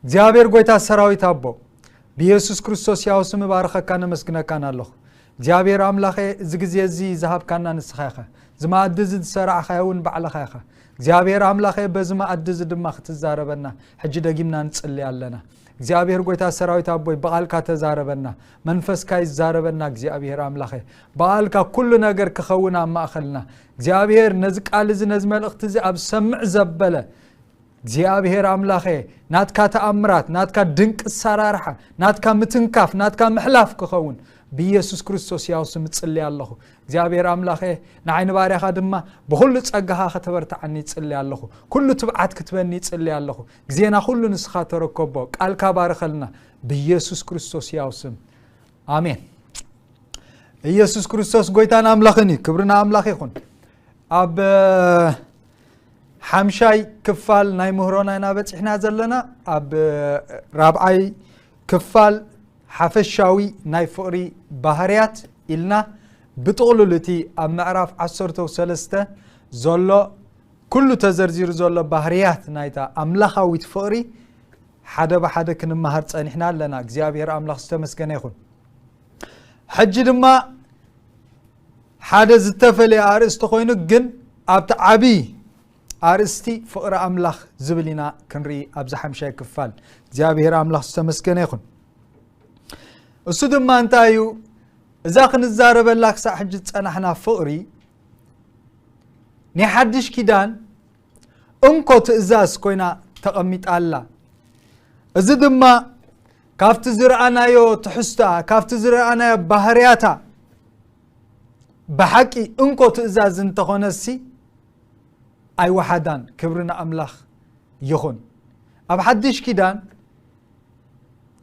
እግዚኣብሔር ጎይታ ሰራዊት ኣቦ፣ ብኢየሱስ ክርስቶስ ያው ስም ባርኸካ ነመስግነካን ኣለኹ። እግዚኣብሔር ኣምላኸ፣ እዚ ግዜ እዚ ዝሃብካና ንስኻ ኢኻ። እዚ መኣዲ እዚ ዝሰራዕኻዮ እውን ባዕልኻ ኢኻ። እግዚኣብሔር ኣምላኸ፣ በዚ መኣዲ እዚ ድማ ክትዛረበና ሕጂ ደጊምና ንጽሊ ኣለና። እግዚኣብሔር ጎይታ ሰራዊት ኣቦይ፣ ብቓልካ ተዛረበና። መንፈስካ ይዛረበና እግዚኣብሔር ኣምላኸ። ብቓልካ ኩሉ ነገር ክኸውን ኣብ ማእኸልና። እግዚኣብሔር ነዚ ቃል እዚ፣ ነዚ መልእኽቲ እዚ ኣብ ሰምዕ ዘበለ እግዚኣብሔር ኣምላኸ፣ ናትካ ተኣምራት፣ ናትካ ድንቂ ኣሰራርሓ፣ ናትካ ምትንካፍ፣ ናትካ ምሕላፍ ክኸውን ብኢየሱስ ክርስቶስ ያው ስም እጽሊ ኣለኹ። እግዚኣብሔር ኣምላኸ፣ ንዓይ ንባርያኻ ድማ ብኹሉ ጸጋኻ ከተበርትዓኒ ይጽሊ ኣለኹ። ኩሉ ትብዓት ክትበኒ ይጽሊ ኣለኹ። ግዜና ኩሉ ንስኻ ተረከቦ። ቃልካ ባርኸልና ብኢየሱስ ክርስቶስ ያው ስም። ኣሜን። ኢየሱስ ክርስቶስ ጎይታን ኣምላኽን እዩ። ክብሪ ንኣምላኽ ይኹን። ኣብ ሓምሻይ ክፋል ናይ ምህሮና ኢና በጺሕና ዘለና። ኣብ ራብዓይ ክፋል ሓፈሻዊ ናይ ፍቕሪ ባህርያት ኢልና ብጥቕሉል እቲ ኣብ ምዕራፍ ዓሰርተ ሰለስተ ዘሎ ኩሉ ተዘርዚሩ ዘሎ ባህርያት ናይታ ኣምላኻዊት ፍቕሪ ሓደ ብሓደ ክንመሃር ጸኒሕና ኣለና። እግዚኣብሔር ኣምላኽ ዝተመስገነ ይኹን። ሕጂ ድማ ሓደ ዝተፈለየ ኣርእስቲ ኮይኑ ግን ኣብቲ ዓብዪ ኣርእስቲ ፍቕሪ ኣምላኽ ዝብል ኢና ክንርኢ ኣብዚ ሓምሻይ ክፋል። እግዚኣብሔር ኣምላኽ ዝተመስገነ ይኹን። እሱ ድማ እንታይ እዩ? እዛ ክንዛረበላ ክሳዕ ሕጂ ዝጸናሕና ፍቕሪ ናይ ሓድሽ ኪዳን እንኮ ትእዛዝ ኮይና ተቐሚጣ ኣላ። እዚ ድማ ካብቲ ዝረኣናዮ ትሕዝቶኣ፣ ካብቲ ዝረኣናዮ ባህርያታ ብሓቂ እንኮ ትእዛዝ እንተኾነሲ ኣይወሓዳን። ክብሪ ንኣምላኽ ይኹን። ኣብ ሓድሽ ኪዳን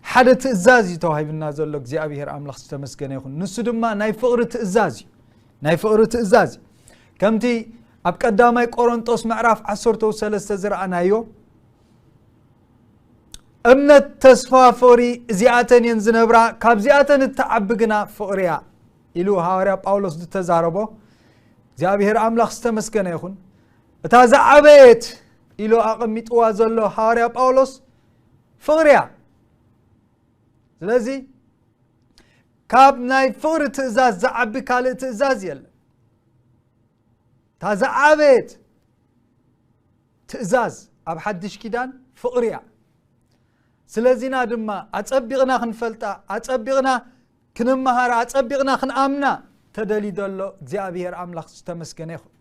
ሓደ ትእዛዝ እዩ ተዋሂብና ዘሎ። እግዚኣብሔር ኣምላኽ ዝተመስገነ ይኹን። ንሱ ድማ ናይ ፍቕሪ ትእዛዝ እዩ። ናይ ፍቕሪ ትእዛዝ እዩ። ከምቲ ኣብ ቀዳማይ ቆሮንጦስ ምዕራፍ ዓሰርተ ሰለስተ ዝረኣናዮ፣ እምነት፣ ተስፋ፣ ፍቕሪ፣ እዚኣተን እየን ዝነብራ፣ ካብዚኣተን እትዓቢ ግና ፍቕሪ እያ ኢሉ ሃዋርያ ጳውሎስ ዝተዛረቦ፣ እግዚኣብሔር ኣምላኽ ዝተመስገነ ይኹን። እታ ዝዓበየት ኢሉ ኣቐሚጥዋ ዘሎ ሃዋርያ ጳውሎስ ፍቕሪ እያ። ስለዚ ካብ ናይ ፍቕሪ ትእዛዝ ዝዓቢ ካልእ ትእዛዝ የለን። እታ ዝዓበየት ትእዛዝ ኣብ ሓድሽ ኪዳን ፍቕሪ እያ። ስለዚና ድማ ኣጸቢቕና ክንፈልጣ፣ ኣጸቢቕና ክንመሃራ፣ ኣጸቢቕና ክንኣምና ተደልዩ ዘሎ እግዚኣብሔር ኣምላኽ ዝተመስገነ ይኹን።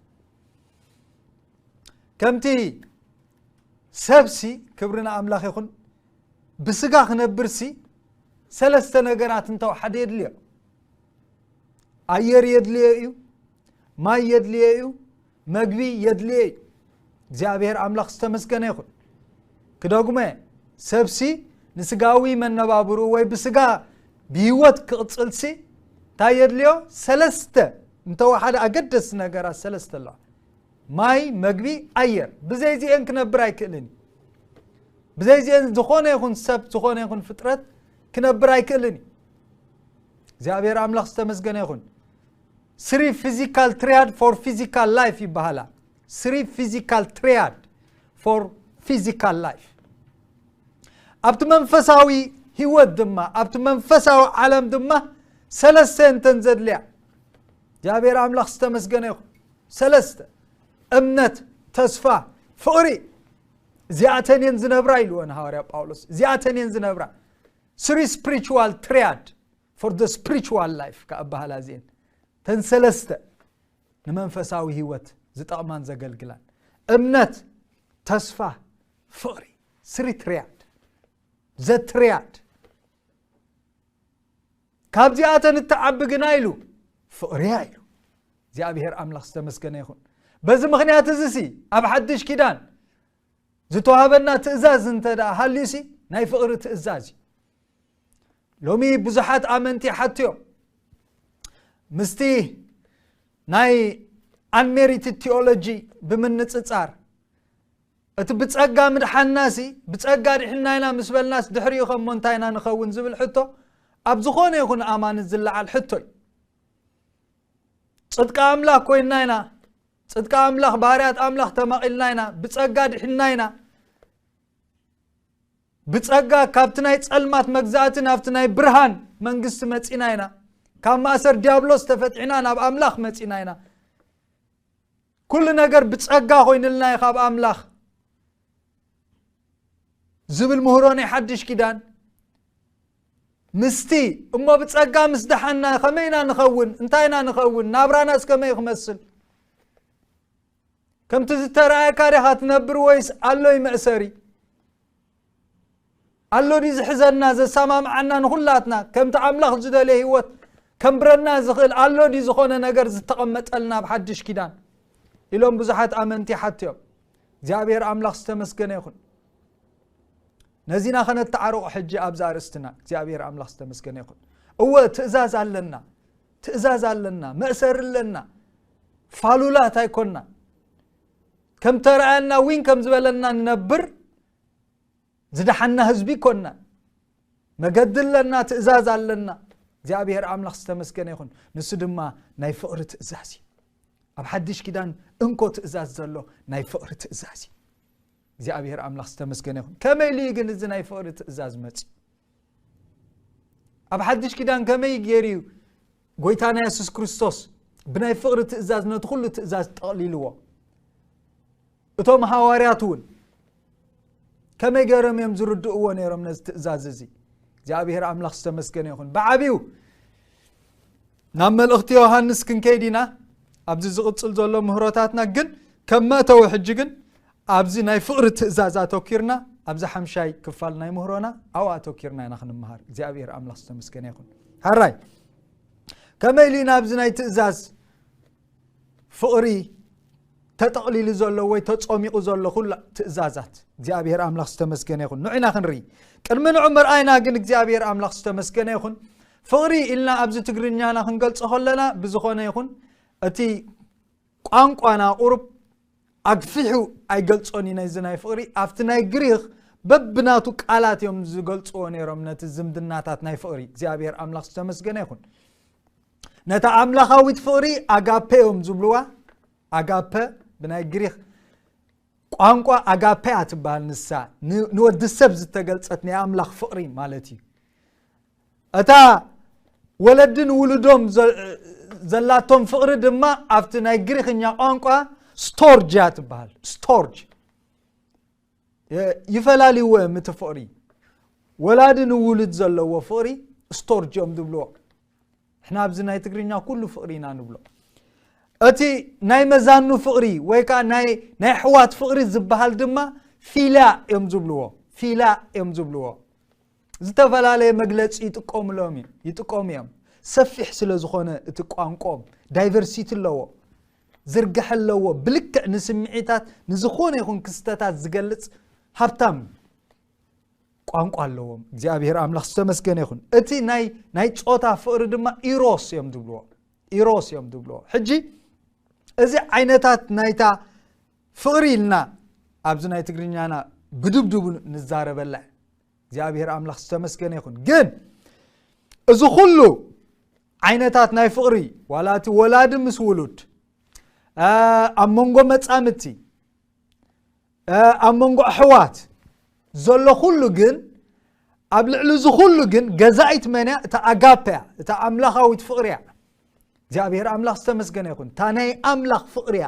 ከምቲ ሰብሲ፣ ክብሪ ንኣምላኽ ይኹን፣ ብስጋ ክነብርሲ ሰለስተ ነገራት እንተወሓደ የድልዮ። ኣየር የድልዮ እዩ፣ ማይ የድልዮ እዩ፣ መግቢ የድልዮ እዩ። እግዚኣብሔር ኣምላኽ ዝተመስገነ ይኹን። ክደግሞ እየ፣ ሰብሲ ንስጋዊ መነባብሩ ወይ ብስጋ ብህይወት ክቕጽልሲ እንታይ የድልዮ? ሰለስተ እንተወሓደ ኣገደስቲ ነገራት ሰለስተ ኣለዋ። ማይ፣ መግቢ፣ ኣየር። ብዘይዚኤን ክነብር ኣይክእልን እዩ። ብዘይዚኤን ዝኾነ ይኹን ሰብ፣ ዝኾነ ይኹን ፍጥረት ክነብር ኣይክእልን እዩ። እግዚኣብሔር ኣምላኽ ዝተመስገነ ይኹን። Three physical triad for physical life ይበሃላ። Three physical triad for physical life። ኣብቲ መንፈሳዊ ህይወት ድማ፣ ኣብቲ መንፈሳዊ ዓለም ድማ ሰለስተ እንተን ዘድልያ፣ እግዚኣብሔር ኣምላኽ ዝተመስገነ ይኹን። ሰለስተ፣ እምነት፣ ተስፋ፣ ፍቕሪ፣ እዚኣተን እየን ዝነብራ ኢልወን ሃዋርያ ጳውሎስ። እዚኣተን እየን ዝነብራ። Three spiritual triad for the spiritual life ከኣ በሃላ እዚኤን። ተን ሰለስተ ንመንፈሳዊ ህይወት ዝጠቕማን ዘገልግላን። እምነት፣ ተስፋ፣ ፍቕሪ። Three triad። The triad። ካብዚኣተን እትዓቢ ግና ኢሉ ፍቕሪ እያ ኢሉ። እግዚኣብሔር ኣምላኽ ዝተመስገነ ይኹን። በዚ ምኽንያት እዚ ሲ ኣብ ሓድሽ ኪዳን ዝተዋህበና ትእዛዝ እንተ ደኣ ሃልዩሲ ናይ ፍቕሪ ትእዛዝ እዩ። ሎሚ ብዙሓት ኣመንቲ ይሓትዮም ምስቲ ናይ unmerited theology ብምንጽጻር፣ እቲ ብጸጋ ምድሓንናሲ፣ ብጸጋ ድሒንና ኢና ምስ በልናስ ድሕሪኡ ከሞ እንታይ ኢና ንኸውን ዝብል ሕቶ ኣብ ዝኾነ ይኹን ኣማኒ ዝለዓል ሕቶ እዩ። ጽድቂ ኣምላኽ ኮይንና ኢና፣ ጽድቂ ኣምላኽ፣ ባህርያት ኣምላኽ ተማቒልና ኢና፣ ብጸጋ ድሒንና ኢና። ብጸጋ ካብቲ ናይ ጸልማት መግዛእቲ ናብቲ ናይ ብርሃን መንግስቲ መጺና ኢና። ካብ ማእሰር ዲያብሎስ ተፈቲሕና ናብ ኣምላኽ መጺና ኢና። ኩሉ ነገር ብጸጋ ኮይንልና እዩ ካብ ኣምላኽ ዝብል ምህሮ ናይ ሓድሽ ኪዳን። ምስቲ እሞ ብጸጋ ምስ ደሓና ከመይ ኢና ንኸውን? እንታይ ኢና ንኸውን? ናብራናስ ከመይ ክመስል? ከምቲ ዝተረኣየካ ዲኻ ትነብር ወይስ ኣሎይ መእሰሪ? ኣሎ ድዩ ዝሕዘና፣ ዘሰማምዓና ንኹላትና? ከምቲ ኣምላኽ ዝደልዮ ህይወት ከንብረና ዝኽእል ኣሎ ድዩ ዝኾነ ነገር ዝተቐመጠልና ኣብ ሓድሽ ኪዳን? ኢሎም ብዙሓት ኣመንቲ ሓትዮም። እግዚኣብሔር ኣምላኽ ዝተመስገነ ይኹን። ነዚና ከነተዓርቑ ሕጂ ኣብዛ ኣርእስትና እግዚኣብሔር ኣምላኽ ዝተመስገነ ይኹን። እወ ትእዛዝ ኣለና፣ ትእዛዝ ኣለና፣ መእሰሪ ኣለና። ፋሉላት ኣይኮና። ከም ተረኣየና ዊን ከም ዝበለና ንነብር ዝደሓና ህዝቢ ኮና። መገዲ ኣለና፣ ትእዛዝ ኣለና። እግዚኣብሔር ኣምላኽ ዝተመስገነ ይኹን። ንሱ ድማ ናይ ፍቕሪ ትእዛዝ እዩ። ኣብ ሓድሽ ኪዳን እንኮ ትእዛዝ ዘሎ ናይ ፍቕሪ ትእዛዝ እዩ። እግዚኣብሔር ኣምላኽ ዝተመስገነ ይኹን። ከመይ ኢሉ እዩ ግን እዚ ናይ ፍቕሪ ትእዛዝ መጺኡ? ኣብ ሓድሽ ኪዳን ከመይ ገይሩ እዩ ጎይታና የሱስ ክርስቶስ ብናይ ፍቕሪ ትእዛዝ ነቲ ኩሉ ትእዛዝ ጠቕሊልዎ? እቶም ሃዋርያት እውን ከመይ ገይሮም እዮም ዝርድእዎ ነይሮም ነዚ ትእዛዝ እዚ? እግዚኣብሔር ኣምላኽ ዝተመስገነ ይኹን። ብዓቢኡ ናብ መልእኽቲ ዮሃንስ ክንከይድ ኢና። ኣብዚ ዝቕጽል ዘሎ ምህሮታትና ግን ከም መእተዊ ሕጂ ግን ኣብዚ ናይ ፍቕሪ ትእዛዝ ኣተኪርና፣ ኣብዚ ሓምሻይ ክፋል ናይ ምህሮና ኣብኡ ኣተኪርና ኢና ክንመሃር። እግዚኣብሔር ኣምላኽ ዝተመስገነ ይኹን። ሕራይ ከመይ ኢሉ ኢና ኣብዚ ናይ ትእዛዝ ፍቕሪ ተጠቕሊሉ ዘሎ ወይ ተጾሚቑ ዘሎ ኩሉ ትእዛዛት እግዚኣብሔር ኣምላኽ ዝተመስገነ ይኹን። ንዑ ኢና ክንርኢ። ቅድሚ ንዑ ምርኣይና ግን እግዚኣብሔር ኣምላኽ ዝተመስገነ ይኹን። ፍቕሪ ኢልና ኣብዚ ትግርኛና ክንገልጾ ከለና ብዝኾነ ይኹን እቲ ቋንቋና ቁሩብ ኣግፊሑ ኣይገልጾን እዩ ነዚ ናይ ፍቕሪ። ኣብቲ ናይ ግሪኽ በብናቱ ቃላት እዮም ዝገልጽዎ ነይሮም ነቲ ዝምድናታት ናይ ፍቕሪ። እግዚኣብሔር ኣምላኽ ዝተመስገነ ይኹን። ነታ ኣምላኻዊት ፍቕሪ ኣጋፔ እዮም ዝብልዋ። ኣጋፔ ብናይ ግሪኽ ቋንቋ ኣጋፔያ ትበሃል ንሳ። ን-፣ ንወዲ ሰብ ዝተገልጸት ናይ ኣምላኽ ፍቕሪ ማለት እዩ። እታ ወለዲ ንውሉዶም ዘ-፣ ዘላቶም ፍቕሪ ድማ ኣብቲ ናይ ግሪኽኛ ቋንቋ ስቶርጅ እያ ትበሃል። ስቶርጅ። የ-፣ ይፈላልይዎ እዮም እቲ ፍቕሪ። ወላዲ ንውሉድ ዘለዎ ፍቕሪ ስቶርጅ እዮም ዝብልዎ። ንሕና ኣብዚ ናይ ትግርኛ ኩሉ ፍቕሪ ኢና ንብሎ። እቲ ናይ መዛኑ ፍቕሪ ወይ ከዓ ናይ፣ ናይ ኣሕዋት ፍቕሪ ዝበሃል ድማ ፊላ እዮም ዝብልዎ። ፊላ እዮም ዝብልዎ። ዝተፈላለየ መግለጺ ይጥቀሙሎም እዩ፣ ይጥቀሙ እዮም። ሰፊሕ ስለ ዝኾነ እቲ ቋንቋኦም ዳይቨርሲቲ ኣለዎ፣ ዝርግሐ ኣለዎ። ብልክዕ ንስምዒታት ንዝኾነ ይኹን ክስተታት ዝገልጽ ሃብታም ቋንቋ ኣለዎም። እግዚኣብሔር ኣምላኽ ዝተመስገነ ይኹን። እቲ ናይ፣ ናይ ጾታ ፍቕሪ ድማ ኢሮስ እዮም ዝብልዎ። ኢሮስ እዮም ዝብልዎ። ሕጂ እዚ ዓይነታት ናይታ ፍቕሪ ኢልና ኣብዚ ናይ ትግርኛና ብድብድቡ ንዛረበላ። እግዚኣብሔር ኣምላኽ ዝተመስገነ ይኹን። ግን እዚ ኩሉ ዓይነታት ናይ ፍቕሪ፣ ዋላ እቲ ወላዲ ምስ ውሉድ፣ አ፣ ኣብ መንጎ መጻምድቲ፣ አ፣ ኣብ መንጎ ኣሕዋት ዘሎ ኩሉ ግን፣ ኣብ ልዕሊ እዚ ኩሉ ግን ገዛኢት መን እያ? እታ ኣጋፔ እያ፣ እታ ኣምላኻዊት ፍቕሪ እያ። እግዚኣብሔር ኣምላኽ ዝተመስገነ ይኹን። እታ ናይ ኣምላኽ ፍቕሪ እያ።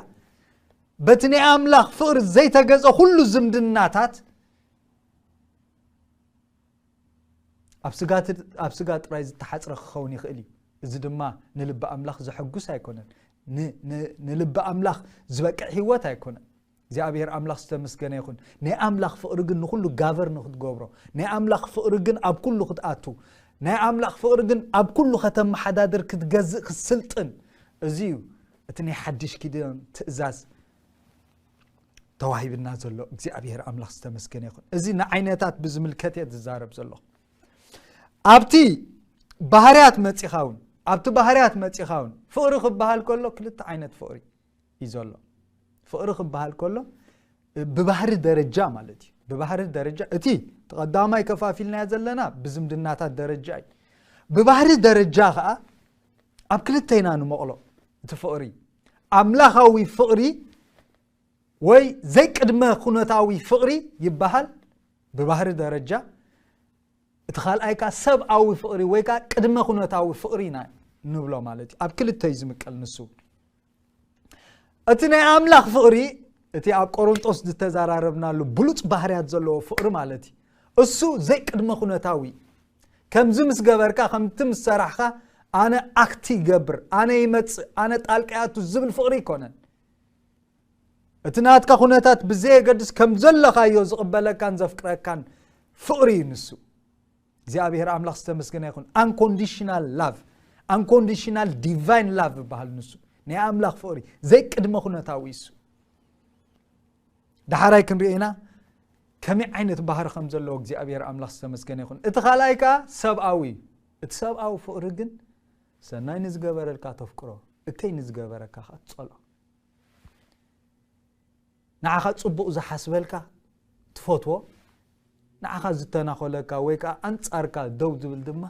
በቲ ናይ ኣምላኽ ፍቕሪ ዘይተገጸ ኩሉ ዝምድናታት ኣብ ስጋ ት-፣ ኣብ ስጋ ጥራይ ዝተሓጽረ ክኸውን ይኽእል እዩ። እዚ ድማ ንልቢ ኣምላኽ ዘሐጉስ ኣይኮነን። ን-፣ ን-፣ ንልቢ ኣምላኽ ዝበቅዕ ህይወት ኣይኮነን። እግዚኣብሔር ኣምላኽ ዝተመስገነ ይኹን። ናይ ኣምላኽ ፍቕሪ ግን ንኹሉ ጋቨር ንክትገብሮ፣ ናይ ኣምላኽ ፍቕሪ ግን ኣብ ኩሉ ክትኣቱ፣ ናይ ኣምላኽ ፍቕሪ ግን ኣብ ኩሉ ከተመሓዳድር፣ ክትገዝእ፣ ክትስልጥን፣ እዚ እዩ እቲ ናይ ሓድሽ ኪዳን ትእዛዝ ተዋሂብና ዘሎ። እግዚኣብሔር ኣምላኽ ዝተመስገነ ይኹን። እዚ ንዓይነታት ብዝምልከት እየ ዝዛረብ ዘለኹ። ኣብቲ ባህርያት መጺኻ እውን፣ ኣብቲ ባህርያት መጺኻ እውን ፍቕሪ ክበሃል ከሎ ክልተ ዓይነት ፍቕሪ እዩ ዘሎ። ፍቕሪ ክበሃል ከሎ ብባህሪ ደረጃ ማለት እዩ። ብባህሪ ደረጃ እቲ እቲ ቀዳማይ ከፋፊልናዮ ዘለና ብዝምድናታት ደረጃ እዩ። ብባህሪ ደረጃ ኸዓ ኣብ ክልተ ኢና ንመቕሎ እቲ ፍቕሪ። ኣምላኻዊ ፍቕሪ ወይ ዘይቅድመ ኩነታዊ ፍቕሪ ይበሃል። ብባህሪ ደረጃ። እቲ ካልኣይ ከኣ ሰብኣዊ ፍቕሪ ወይ ከኣ ቅድመ ኩነታዊ ፍቕሪ ኢና ንብሎ ማለት እዩ። ኣብ ክልተ እዩ ዝምቀል ንሱ። እቲ ናይ ኣምላኽ ፍቕሪ፣ እቲ ኣብ ቆሮንጦስ ዝተዘራረብናሉ ብሉጽ ባህርያት ዘለዎ ፍቕሪ ማለት እዩ። እሱ ዘይቅድመ ኩነታዊ። ከምዚ ምስ ገበርካ፣ ከምቲ ምስ ሰራሕካ፣ ኣነ ኣክት ይገብር፣ ኣነ ይመጽእ፣ ኣነ ጣልቃ ይኣቱ ዝብል ፍቕሪ ኣይኮነን። እቲ ናትካ ኩነታት ብዘየገድስ ከም ዘለኻዮ ዝቕበለካን ዘፍቅረካን ፍቕሪ እዩ ንሱ። እግዚኣብሔር ኣምላኽ ዝተመስገነ ይኹን። Unconditional love፣ unconditional divine love ይበሃል ንሱ። ናይ ኣምላኽ ፍቕሪ ዘይቅድመ ኩነታዊ እዩ እሱ። ዳሕራይ ክንርኢ ኢና ከመይ ዓይነት ባህሪ ከም ዘለዎ እግዚኣብሔር ኣምላኽ ዝተመስገነ ይኹን። እቲ ካልኣይ ከኣ ሰብኣዊ እዩ። እቲ ሰብኣዊ ፍቕሪ ግን ሰናይ ንዝገበረልካ ተፍቅሮ፣ እከይ ንዝገበረካ ከኣ ትጸልኦ። ንዓኻ ጽቡቕ ዝሓስበልካ ትፈትዎ፣ ንዓኻ ዝተናኾለካ ወይ ከኣ ኣንጻርካ ደው ዝብል ድማ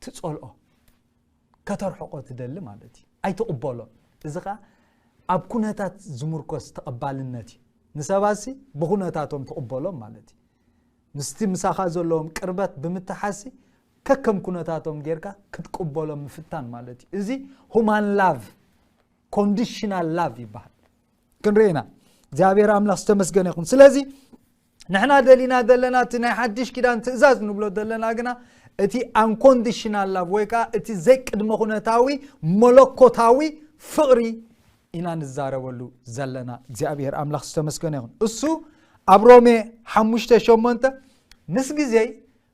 ትጸልኦ፣ ከተርሕቆ ትደሊ ማለት እዩ። ኣይትቕበሎን። እዚ ኸኣ ኣብ ኩነታት ዝምርኮስ ተቐባልነት እዩ። ንሰባትሲ ብኩነታቶም ትቕበሎም ማለት እዩ። ምስቲ ምሳኻ ዘለዎም ቅርበት ብምትሓዝሲ ከከም ኩነታቶም ጌርካ ክትቅበሎም ምፍታን ማለት እዩ። እዚ ሁማን ላቭ፣ ኮንዲሽናል ላቭ ይበሃል። ክንርኢ ኢና። እግዚኣብሔር ኣምላኽ ዝተመስገነ ይኹን። ስለዚ ንሕና ደሊና ዘለና እቲ ናይ ሓድሽ ኪዳን ትእዛዝ ንብሎ ዘለና ግና እቲ ኣንኮንዲሽናል ላቭ ወይ ከኣ እቲ ዘይቅድመ ኩነታዊ መለኮታዊ ፍቕሪ ኢና ንዛረበሉ ዘለና። እግዚኣብሔር ኣምላኽ ዝተመስገነ ይኹን። እሱ ኣብ ሮሜ ሓሙሽተ ሸሞንተ ምስ ግዜይ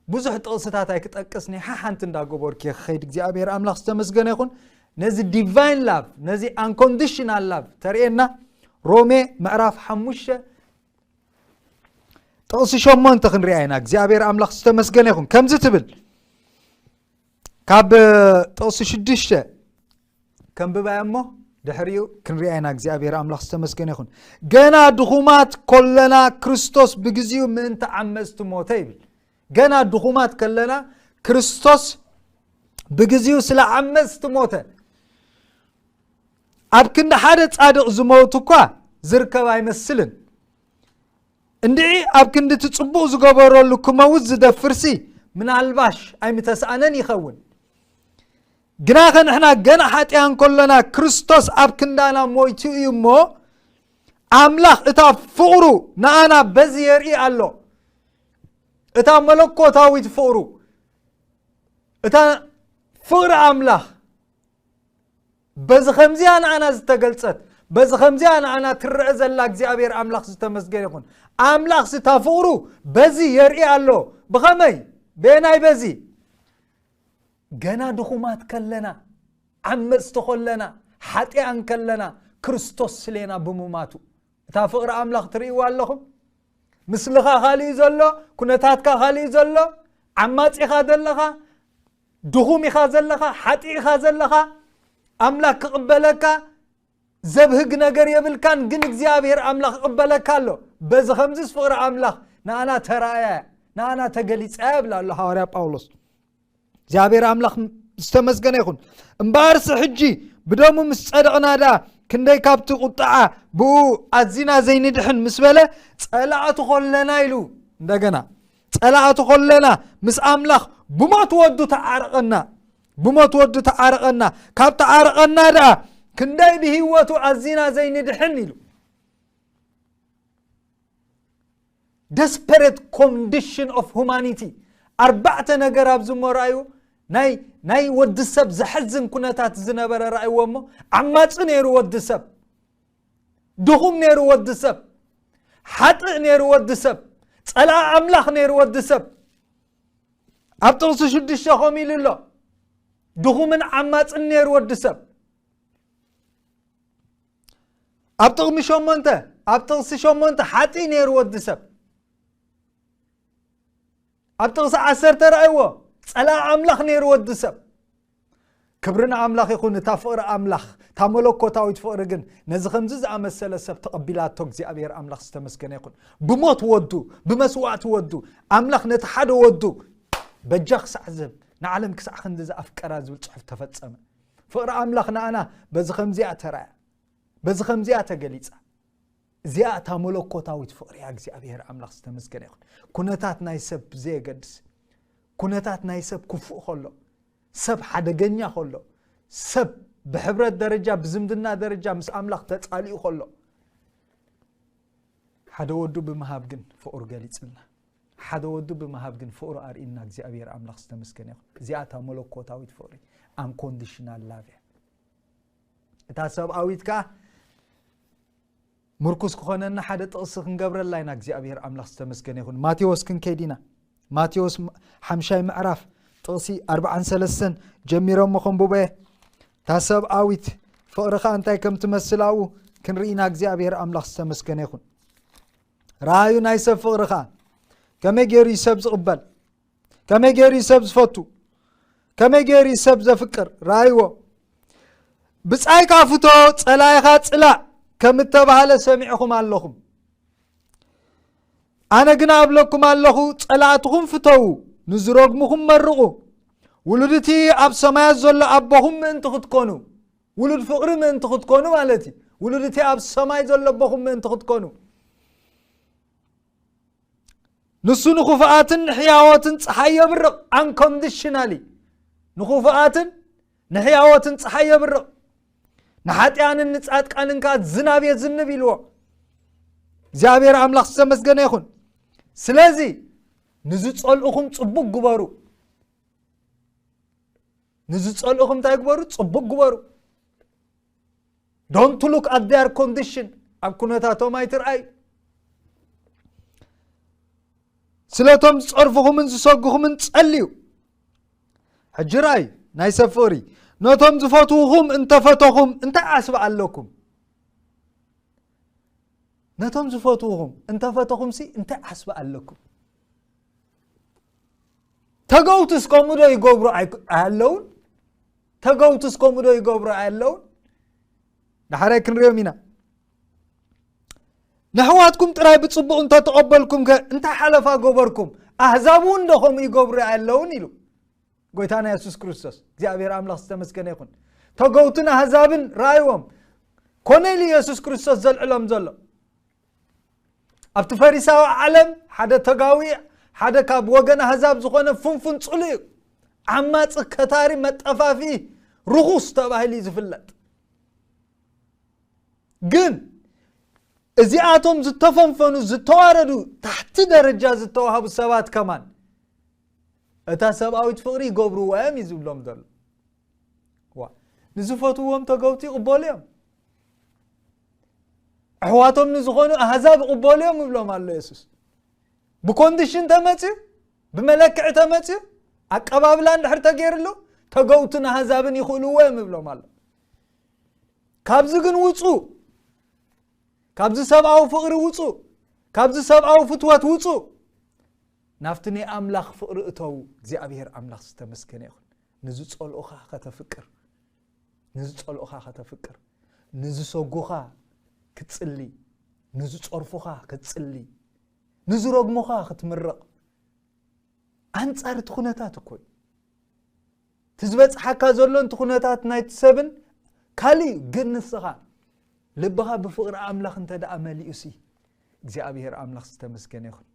ብዙሕ ጥቕስታት ኣይክጠቅስ፣ ናይ ሓሓንቲ እንዳገበርኩ እየ ክኸይድ። እግዚኣብሔር ኣምላኽ ዝተመስገነ ይኹን። ነዚ ዲቫይን ላቭ፣ ነዚ ኣንኮንዲሽናል ላቭ ተርእየና። ሮሜ ምዕራፍ ሓሙሽተ ጥቕሲ ሸሞንተ ክንሪኣ ኢና። እግዚኣብሔር ኣምላኽ ዝተመስገነ ይኹን። ከምዚ ትብል፣ ካብ ጥቕሲ ሽዱሽተ ከንብባ እሞ ድሕሪኡ ክንሪኣ ኢና። እግዚኣብሔር ኣምላኽ ዝተመስገነ ይኹን። ገና ድኹማት ኮለና ክርስቶስ ብግዚኡ ምእንቲ ዓመፅቲ ሞተ ይብል። ገና ድኹማት ከለና ክርስቶስ ብግዚኡ ስለ ዓመፅቲ ሞተ። ኣብ ክንዲ ሓደ ጻድቕ ዝመውት እኳ ዝርከብ ኣይመስልን። እንድዒ ኣብ ክንዲ እቲ ጽቡቕ ዝገበረሉ ክመውት ዝደፍርሲ ምናልባሽ ኣይምተስኣነን ይኸውን። ግናኸ ንሕና ገና ሓጢኣን ከሎና ክርስቶስ ኣብ ክንዳና ሞይቱ እዩ እሞ፣ ኣምላኽ እታ ፍቕሩ ንኣና በዚ የርኢ ኣሎ። እታ መለኮታዊት ፍቕሩ፣ እታ ፍቕሪ ኣምላኽ በዚ ኸምዚኣ ንኣና ዝተገልጸት፣ በዚ ኸምዚኣ ንኣና ትረአ ዘላ እግዚኣብሔር ኣምላኽ ዝተመስገነ ይኹን። ኣምላኽ ዝታ ፍቕሩ በዚ የርኢ ኣሎ። ብኸመይ? በየናይ በዚ? ገና ድኹማት ከለና፣ ዓመጽቲ ከለና፣ ሓጢኣን ከለና፣ ክርስቶስ ስሌና ብምማቱ። እታ ፍቕሪ ኣምላኽ ትርእይዋ ኣለኹም? ምስልኻ ካልእ እዩ ዘሎ፣ ኩነታትካ ካልእ እዩ ዘሎ፣ ዓማጺኻ ዘለኻ፣ ድኹም ኢኻ ዘለኻ፣ ሓጢእ ኢኻ ዘለኻ፣ ኣምላኽ ክቕበለካ ዘብህግ ነገር የብልካን፣ ግን እግዚኣብሔር ኣምላኽ ይቕበለካ ኣሎ። በዚ ኸምዚስ ፍቕሪ ኣምላኽ ንኣና ተራእያ፣ ንኣና ተገሊጻ ይብል ኣሎ ሃዋርያ ጳውሎስ። እግዚኣብሔር ኣምላኽ ዝተመስገነ ይኹን። እምበኣርሲ ሕጂ ብደሙ ምስ ጸደቕና ደኣ ክንደይ ካብቲ ቁጥዓ ብኡ ኣዚና ዘይንድሕን ምስ በለ፣ ጸላእቱ ኾለና ኢሉ እንደገና ጸላእቱ ኾለና ምስ ኣምላኽ ብሞት ወዱ ተዓረቐና። ብሞት ወዱ ተዓረቐና። ካብ ተዓረቐና ደኣ ክንደይ ብህይወቱ ኣዚና ዘይንድሕን ኢሉ። Desperate condition of humanity። ኣርባዕተ ነገር ኣብዚ እሞ ረኣዩ። ናይ ናይ ወዲ ሰብ ዘሕዝን ኩነታት ዝነበረ ረኣይዎ እሞ፣ ዓማጺ ነይሩ ወዲ ሰብ፣ ድኹም ነይሩ ወዲ ሰብ፣ ሓጥእ ነይሩ ወዲ ሰብ፣ ጸላኢ ኣምላኽ ነይሩ ወዲ ሰብ። ኣብ ጥቕሲ ሽዱሽተ ከምኡ ኢሉ ኣሎ፣ ድኹምን ዓማጽን ነይሩ ወዲ ሰብ። ኣብ ጥቕሚ ሸሞንተ፣ ኣብ ጥቕሲ ሸሞንተ ሓጢእ ነይሩ ወዲ ሰብ። ኣብ ጥቕሲ ዓሰርተ ረኣይዎ፣ ጸላኢ ኣምላኽ ነይሩ ወዲ ሰብ። ክብሪ ንኣምላኽ ይኹን። እታ ፍቕሪ ኣምላኽ፣ እታ መለኮታዊት ፍቕሪ ግን ነዚ ከምዚ ዝኣመሰለ ሰብ ተቐቢላቶ። እግዚኣብሔር ኣምላኽ ዝተመስገነ ይኹን። ብሞት ወዱ፣ ብመስዋእቲ ወዱ፣ ኣምላኽ ነቲ ሓደ ወዱ በጃ ክሳዕ ዝህብ፣ ንዓለም ክሳዕ ክንዲ ዝኣፍቀራ ዝብል ጽሑፍ ተፈጸመ። ፍቕሪ ኣምላኽ ንኣና በዚ ከምዚኣ ተራእያ፣ በዚ ከምዚኣ ተገሊጻ። እዚኣ እታ መለኮታዊት ፍቕሪ እያ። እግዚኣብሔር ኣምላኽ ዝተመስገነ ይኹን። ኩነታት ናይ ሰብ ብዘየገድስ፣ ኩነታት ናይ ሰብ ክፉእ ከሎ፣ ሰብ ሓደገኛ ከሎ፣ ሰብ ብሕብረት ደረጃ፣ ብዝምድና ደረጃ ምስ ኣምላኽ ተጻሊኡ ከሎ፣ ሓደ ወዱ ብምሃብ ግን ፍቕሩ ገሊጽልና። ሓደ ወዱ ብምሃብ ግን ፍቕሩ ኣርእና እግዚኣብሔር ኣምላኽ ዝተመስገነ ይኹን። እዚኣ እታ መለኮታዊት ፍቕሪ፣ unconditional love እያ። እታ ሰብኣዊት ከኣ ምርኩስ ክኾነና ሓደ ጥቕሲ ክንገብረላ ኢና። እግዚኣብሔር ኣምላኽ ዝተመስገነ ይኹን። ማቴዎስ ክንከይድ ኢና። ማቴዎስ ሓምሻይ ምዕራፍ ጥቕሲ ኣርብዓን ሰለስተን ጀሚሮሞ ከንብቦ እየ። እታ ሰብኣዊት ፍቕሪ ኸኣ እንታይ ከም ትመስል ኣብኡ ክንርኢ ኢና። እግዚኣብሔር ኣምላኽ ዝተመስገነ ይኹን። ረኣዩ ናይ ሰብ ፍቕሪ ኸኣ ከመይ ገይሩ እዩ ሰብ ዝቕበል? ከመይ ገይሩ እዩ ሰብ ዝፈቱ? ከመይ ገይሩ እዩ ሰብ ዘፍቅር? ረኣይዎ። ብጻይካ ፍቶ፣ ጸላኢኻ ጽላእ ከም እተባህለ ሰሚዕኹም ኣለኹም። ኣነ ግና እብለኩም ኣለኹ፣ ጸላእትኹም ፍተዉ፣ ንዝረግሙኹም መርቑ። ውሉድ እቲ ኣብ ሰማያት ዘሎ ኣቦኹም ምእንቲ ክትኮኑ፣ ውሉድ ፍቕሪ ምእንቲ ክትኮኑ ማለት እዩ። ውሉድ እቲ ኣብ ሰማይ ዘሎ ኣቦኹም ምእንቲ ክትኮኑ። ንሱ ንኽፉኣትን ንሕያዎትን ጸሓይ የብርቕ፣ unconditionally። ንኽፉኣትን ንሕያዎትን ጸሓይ የብርቕ፣ ንሓጢኣንን ንጻድቃንን ከኣ ዝናብ የዝንብ ኢልዎ። እግዚኣብሔር ኣምላኽ ዝተመስገነ ይኹን። ስለዚ ንዝጸልኡኹም ጽቡቕ ግበሩ። ንዝጸልኡኹም እንታይ ግበሩ? ጽቡቕ ግበሩ። Don't look at their condition። ኣብ ኩነታቶም ኣይትርኣዩ። ስለቶም ዝጸርፉኹምን ዝሰጉኹምን ጸልዩ። ሕጂ ርኣይ ናይ ሰብ ፍቕሪ። ነቶም ዝፈትዉኹም እንተፈተኹም እንታይ ዓስቢ ኣለኩም? ነቶም ዝፈትዉኹም እንተፈተኹምሲ እንታይ ዓስቢ ኣለኩም? ተገውትስ ከምኡ ዶ ይገብሩ ኣይ-፣ ኣለውን? ተገውትስ ከምኡ ዶ ይገብሩ ኣለውን? ዳሕራይ ክንሪኦም ኢና። ነሕዋትኩም ጥራይ ብጽቡቕ እንተተቐበልኩም ከ እንታይ ሓለፋ ገበርኩም? ኣህዛብ እውን ዶ ከምኡ ይገብሩ ኣለውን? ኢሉ ጎይታና የሱስ ክርስቶስ። እግዚኣብሔር ኣምላኽ ዝተመስገነ ይኹን። ተገውትን ኣህዛብን ረኣይዎም። ኮነ ኢሉ የሱስ ክርስቶስ ዘልዕሎም ዘሎ። ኣብቲ ፈሪሳዊ ዓለም ሓደ ተጋዊ፣ ሓደ ካብ ወገን ኣህዛብ ዝኾነ ፍንፉን ጽሉእ እዩ። ዓማጺ፣ ከታሪ፣ መጠፋፊ፣ ርኹስ ተባሂሉ እዩ ዝፍለጥ። ግን እዚኣቶም ዝተፈንፈኑ፣ ዝተዋረዱ፣ ታሕቲ ደረጃ ዝተዋህቡ ሰባት ከማን እታ ሰብኣዊት ፍቕሪ ይገብርዎ እዮም እዩ ዝብሎም ዘሎ። ዋ፣ ንዝፈትዎም ተገውቲ ይቕበሉ እዮም። ኣሕዋቶም ንዝኾኑ ኣህዛብ ይቕበሉ እዮም ይብሎም ኣሎ የሱስ። ብኮንዲሽን ተመጽዩ፣ ብመለክዒ ተመጽዩ፣ ኣቀባብላ እንድሕር ተገይርሉ፣ ተገውትን ኣህዛብን ይኽእልዎ እዮም ይብሎም ኣሎ። ካብዚ ግን ውጹ፣ ካብዚ ሰብኣዊ ፍቕሪ ውጹ፣ ካብዚ ሰብኣዊ ፍትወት ውጹ፣ ናብቲ ናይ ኣምላኽ ፍቕሪ እተዉ። እግዚኣብሔር ኣምላኽ ዝተመስገነ ይኹን። ንዝጸልኡኻ ከተፍቅር፣ ንዝጸልኡኻ ከተፍቅር፣ ንዝሰጉኻ ክትጽሊ፣ ንዝጸርፉኻ ክትጽሊ፣ ንዝረግሙኻ ክትምርቕ። ኣንጻር እቲ ኩነታት እኮ እዩ። እቲ ዝበጽሓካ ዘሎ፣ እቲ ኩነታት ናይቲ ሰብን ካልእ እዩ። ግን ንስኻ ልብኻ ብፍቕሪ ኣምላኽ እንተ ደኣ መሊኡሲ፣ እግዚኣብሔር ኣምላኽ ዝተመስገነ ይኹን።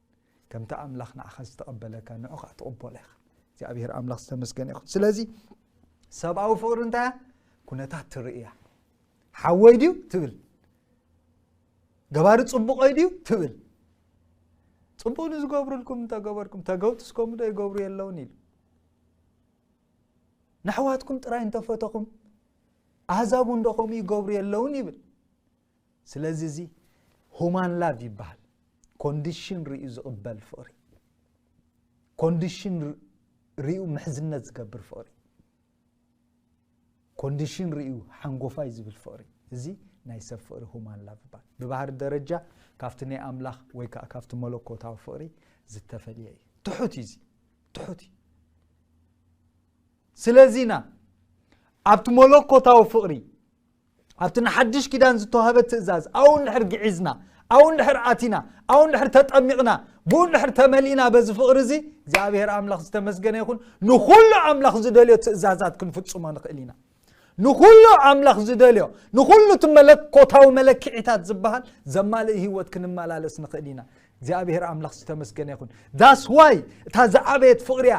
ከምቲ ኣምላኽ ንዓኻ ዝተቐበለካ፣ ንዑ ኸዓ ትቕበሎ ኢኻ። እግዚኣብሔር ኣምላኽ ዝተመስገነ ይኹን። ስለዚ ሰብኣዊ ፍቕሪ እንታይ እያ? ኩነታት ትርኢ እያ። ሓወይ ድዩ ትብል፣ ገባሪ ጽቡቐይ ድዩ ትብል። ጽቡቕ ንዝገብሩልኩም እንተገበርኩም፣ ተገውትስ ከምኡ ዶ ይገብሩ የለውን ኢሉ። ነሕዋትኩም ጥራይ እንተፈተኹም፣ ኣህዛብ እውን ዶ ከምኡ ይገብሩ የለውን ይብል። ስለዚ እዚ ሁማን ላቭ ይበሃል። ኮንዲሽን ርእዩ ዝቕበል ፍቕሪ፣ ኮንዲሽን ር-፣ ርእዩ ምሕዝነት ዝገብር ፍቕሪ፣ ኮንዲሽን ርእዩ ሓንጎፋይ ዝብል ፍቕሪ። እዚ ናይ ሰብ ፍቕሪ ሁማን ላቭ ይበሃል። ብባህሪ ደረጃ ካብቲ ናይ ኣምላኽ ወይ ከዓ ካብቲ መለኮታዊ ፍቕሪ ዝተፈልየ እዩ። ትሑት እዩ፣ እዚ ትሑት እዩ። ስለዚ ኢና ኣብቲ መለኮታዊ ፍቕሪ፣ ኣብቲ ንሓድሽ ኪዳን ዝተዋህበ ትእዛዝ ኣብኡ እንድሕር ግዒዝና፣ ኣብኡ እንድሕር ኣቲና፣ ኣብኡ እንድሕር ተጠሚቕና፣ ብኡ እንድሕር ተመሊእና፣ በዚ ፍቕሪ እዚ እግዚኣብሔር ኣምላኽ ዝተመስገነ ይኹን፣ ንኹሉ ኣምላኽ ዝደልዮ ትእዛዛት ክንፍጽሞ ንኽእል ኢና። ንኹሉ ኣምላኽ ዝደልዮ፣ ንኹሉ እቲ መለኮታዊ መለክዒታት ዝበሃል ዘማልእ ህይወት ክንመላለስ ንኽእል ኢና። እግዚኣብሔር ኣምላኽ ዝተመስገነ ይኹን። That's why እታ ዝዓበየት ፍቕሪ እያ።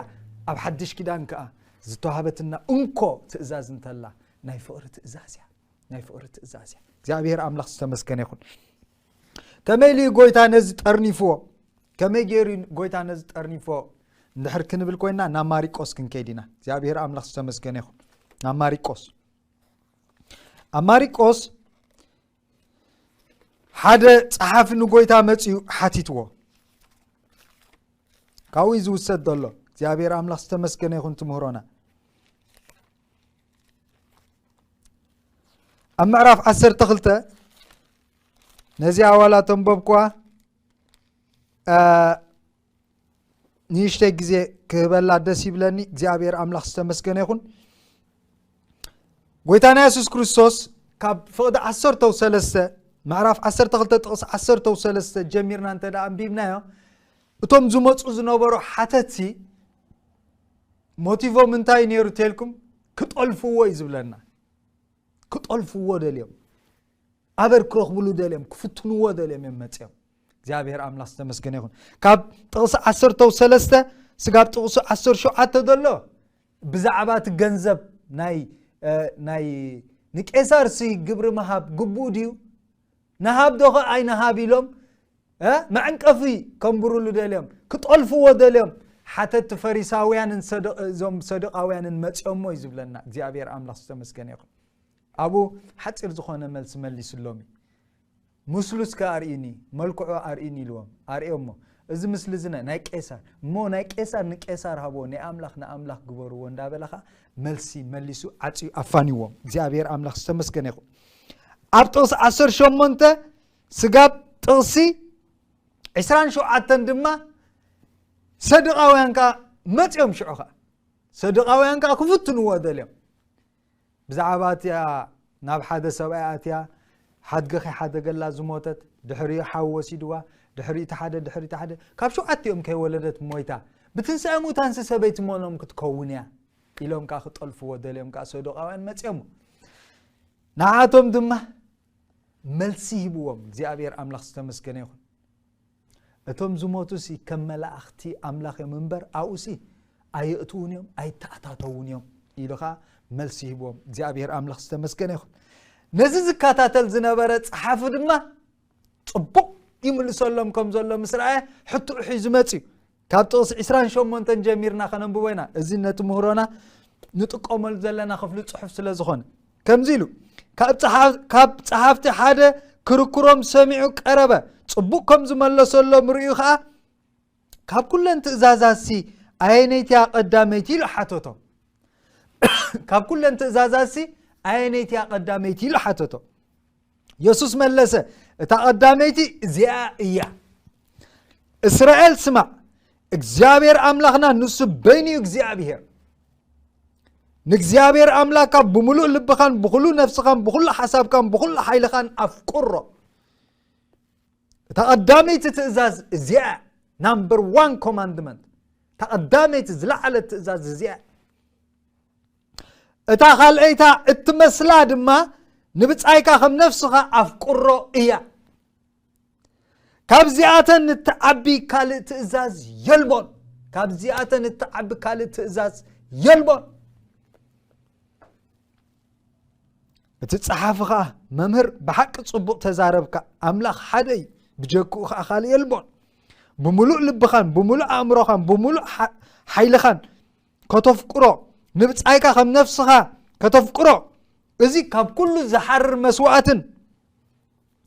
ኣብ ሓድሽ ኪዳን ከኣ ዝተዋህበትና እንኮ ትእዛዝ እንተላ ናይ ፍቕሪ ትእዛዝ እያ። ናይ ፍቕሪ ትእዛዝ እያ። እግዚኣብሔር ኣምላኽ ዝተመስገነ ይኹን። ከመይ ኢሉ እዩ ጎይታ ነዚ ጠርኒፍዎ? ከመይ ገይሩ እዩ ጎይታ ነዚ ጠርኒፍዎ? እንድሕር ክንብል ኮይና ናብ ማሪቆስ ክንከይድ ኢና። እግዚኣብሔር ኣምላኽ ዝተመስገነ ይኹን። ናብ ማሪቆስ ኣብ ማሪቆስ ሓደ ጸሓፊ ንጎይታ መጺኡ ሓቲትዎ። ካብኡ እዩ ዝውሰድ ዘሎ። እግዚኣብሔር ኣምላኽ ዝተመስገነ ይኹን ትምህሮና። ኣብ ምዕራፍ ዓሰርተ ክልተ ነዚ ኣዋላ ተንበብኳ። ንእሽተይ ግዜ ክህበላ ደስ ይብለኒ። እግዚኣብሔር ኣምላኽ ዝተመስገነ ይኹን። ጎይታና የሱስ ክርስቶስ ካብ ፍቕዲ ዓሰርተው ሰለስተ፣ ምዕራፍ ዓሰርተ ክልተ ጥቕሲ ዓሰርተው ሰለስተ ጀሚርና እንተ ደኣ ኣንቢብናዮ፣ እቶም ዝመጹ ዝነበሩ ሓተትቲ ሞቲቮም እንታይ ነይሩ ተልኩም? ክጠልፍዎ እዩ ዝብለና። ክጠልፍዎ ደልዮም፣ ኣበር ክረኽብሉ ደልዮም፣ ክፍትንዎ ደልዮም እዮም መጽዮም። እግዚኣብሔር ኣምላኽ ዝተመስገነ ይኹን። ካብ ጥቕሲ ዓሰርተው ሰለስተ ስጋብ ጥቕሲ ዓሰርተ ሸውዓተ ዘሎ ብዛዕባ እቲ ገንዘብ ናይ ናይ ንቄሳር ሲ ግብሪ ምሃብ ግቡእ ድዩ? ንሃብ ዶ ኸ ኣይንሃብ ኢሎም መዕንቀፊ ከንብሩሉ ደልዮም፣ ክጠልፍዎ ደልዮም። ሓተቲ ፈሪሳውያንን እዞም ሰዱቃውያንን መጽዮሞ እዩ ዝብለና። እግዚኣብሔር ኣምላኽ ዝተመስገነ ይኹን። ኣብኡ ሓጺር ዝኾነ መልሲ መሊስሎም እዩ። ምስሉስ ከ ኣርእዩኒ፣ መልክዑ ኣርእዩኒ ኢልዎም ኣርእዮሞ። እዚ ምስሊ እዚ ናይ ቄሳር እሞ፣ ናይ ቄሳር ንቄሳር ሃብዎ፣ ናይ ኣምላኽ ንኣምላኽ ግበርዎ እንዳበለ ኸዓ መልሲ መሊሱ ዓጽዩ ኣፋንዎም። እግዚኣብሔር ኣምላኽ ዝተመስገነ ይኹን። ኣብ ጥቕሲ ዓሰርተ ሸሞንተ ስጋብ ጥቕሲ ዕስራን ሸውዓተን ድማ ሰዱቃውያን ከኣ መጽዮም። ሽዑ ኸዓ ሰዱቃውያን ከኣ ክፍትንዎ ደልዮም። ብዛዕባ እቲኣ ናብ ሓደ ሰብኣይ ኣትያ ሓድጊ ከይሓደገላ ዝሞተት፣ ድሕሪኡ ሓው ወሲድዋ፣ ድሕሪኡ እቲ ሓደ፣ ድሕሪ እቲ ሓደ፣ ካብ ሸውዓቲኦም ከይወለደት ሞይታ፣ ብትንሳኤ ሙታንሲ ሰበይቲ መኖም ክትከውን እያ ኢሎም ከኣ ክጠልፍዎ ደልዮም ከኣ ሰዱቃውያን መጽዮሞ። ንዓቶም ድማ መልሲ ሂብዎም። እግዚኣብሔር ኣምላኽ ዝተመስገነ ይኹን። እቶም ዝሞቱሲ ከም መላእኽቲ ኣምላኽ እዮም እምበር ኣብኡሲ ኣየእትዉን እዮም፣ ኣይተኣታተዉን እዮም ኢሉ ኸዓ መልሲ ሂብዎም። እግዚኣብሔር ኣምላኽ ዝተመስገነ ይኹን። ነዚ ዝከታተል ዝነበረ ጸሓፊ ድማ ጽቡቕ ይምልሰሎም ከም ዘሎ ምስ ረኣየ ሕቶኡ ሒዙ መጽዩ። ካብ ጥቕሲ ዕስራን ሸሞንተን ጀሚርና ከነንብቦ ኢና። እዚ ነቲ ምህሮና ንጥቀመሉ ዘለና ክፍሊ ጽሑፍ ስለ ዝኾነ። ከምዚ ኢሉ፣ ካብ ጸሓፍ-፣ ካብ ጸሓፍቲ ሓደ ክርክሮም ሰሚዑ ቀረበ። ጽቡቕ ከም ዝመለሰሎም ርእዩ ኸኣ፣ "ካብ ኩለን ትእዛዛትሲ ኣየነይቲ እያ ቀዳመይቲ?" ኢሉ ሓተቶም። "ካብ ኩለን ትእዛዛትሲ ኣየነይቲ እያ ቀዳመይቲ?" ኢሉ ሓተቶም። የሱስ መለሰ፣ "እታ ቀዳመይቲ እዚኣ እያ፣ እስራኤል ስማዕ፣ እግዚኣብሔር ኣምላኽና ንሱ በይኑ እዩ እግዚኣብሔር። ንእግዚኣብሔር ኣምላኽካ ብምሉእ ልብኻን ብኹሉ ነፍስኻን ብኹሉ ሓሳብካን ብኹሉ ሓይልኻን ኣፍቅሮ።" እታ ቀዳመይቲ ትእዛዝ እዚኣ እያ፣ ናምበር ዋን ኮማንድመንት። እታ ቀዳመይቲ ዝለዓለት ትእዛዝ እዚኣ እያ። እታ ካልኣይታ እትመስላ ድማ ንብጻይካ ከም ነፍስኻ ኣፍቅሮ እያ። ካብዚኣተን እትዓቢ ካልእ ትእዛዝ የልቦን። ካብዚኣተን እትዓቢ ካልእ ትእዛዝ የልቦን። እቲ ጸሓፊ ኸኣ፣ "መምህር፣ ብሓቂ ጽቡቕ ተዛረብካ። ኣምላኽ ሓደ እዩ፣ ብጀክኡ ኸኣ ካልእ የልቦን። ብምሉእ ልብኻን ብምሉእ ኣእምሮኻን ብምሉእ ሓ-፣ ሓይልኻን ከተፍቅሮ፣ ንብጻይካ ከም ነፍስኻ ከተፍቅሮ፣ እዚ ካብ ኩሉ ዝሓርር መስዋእትን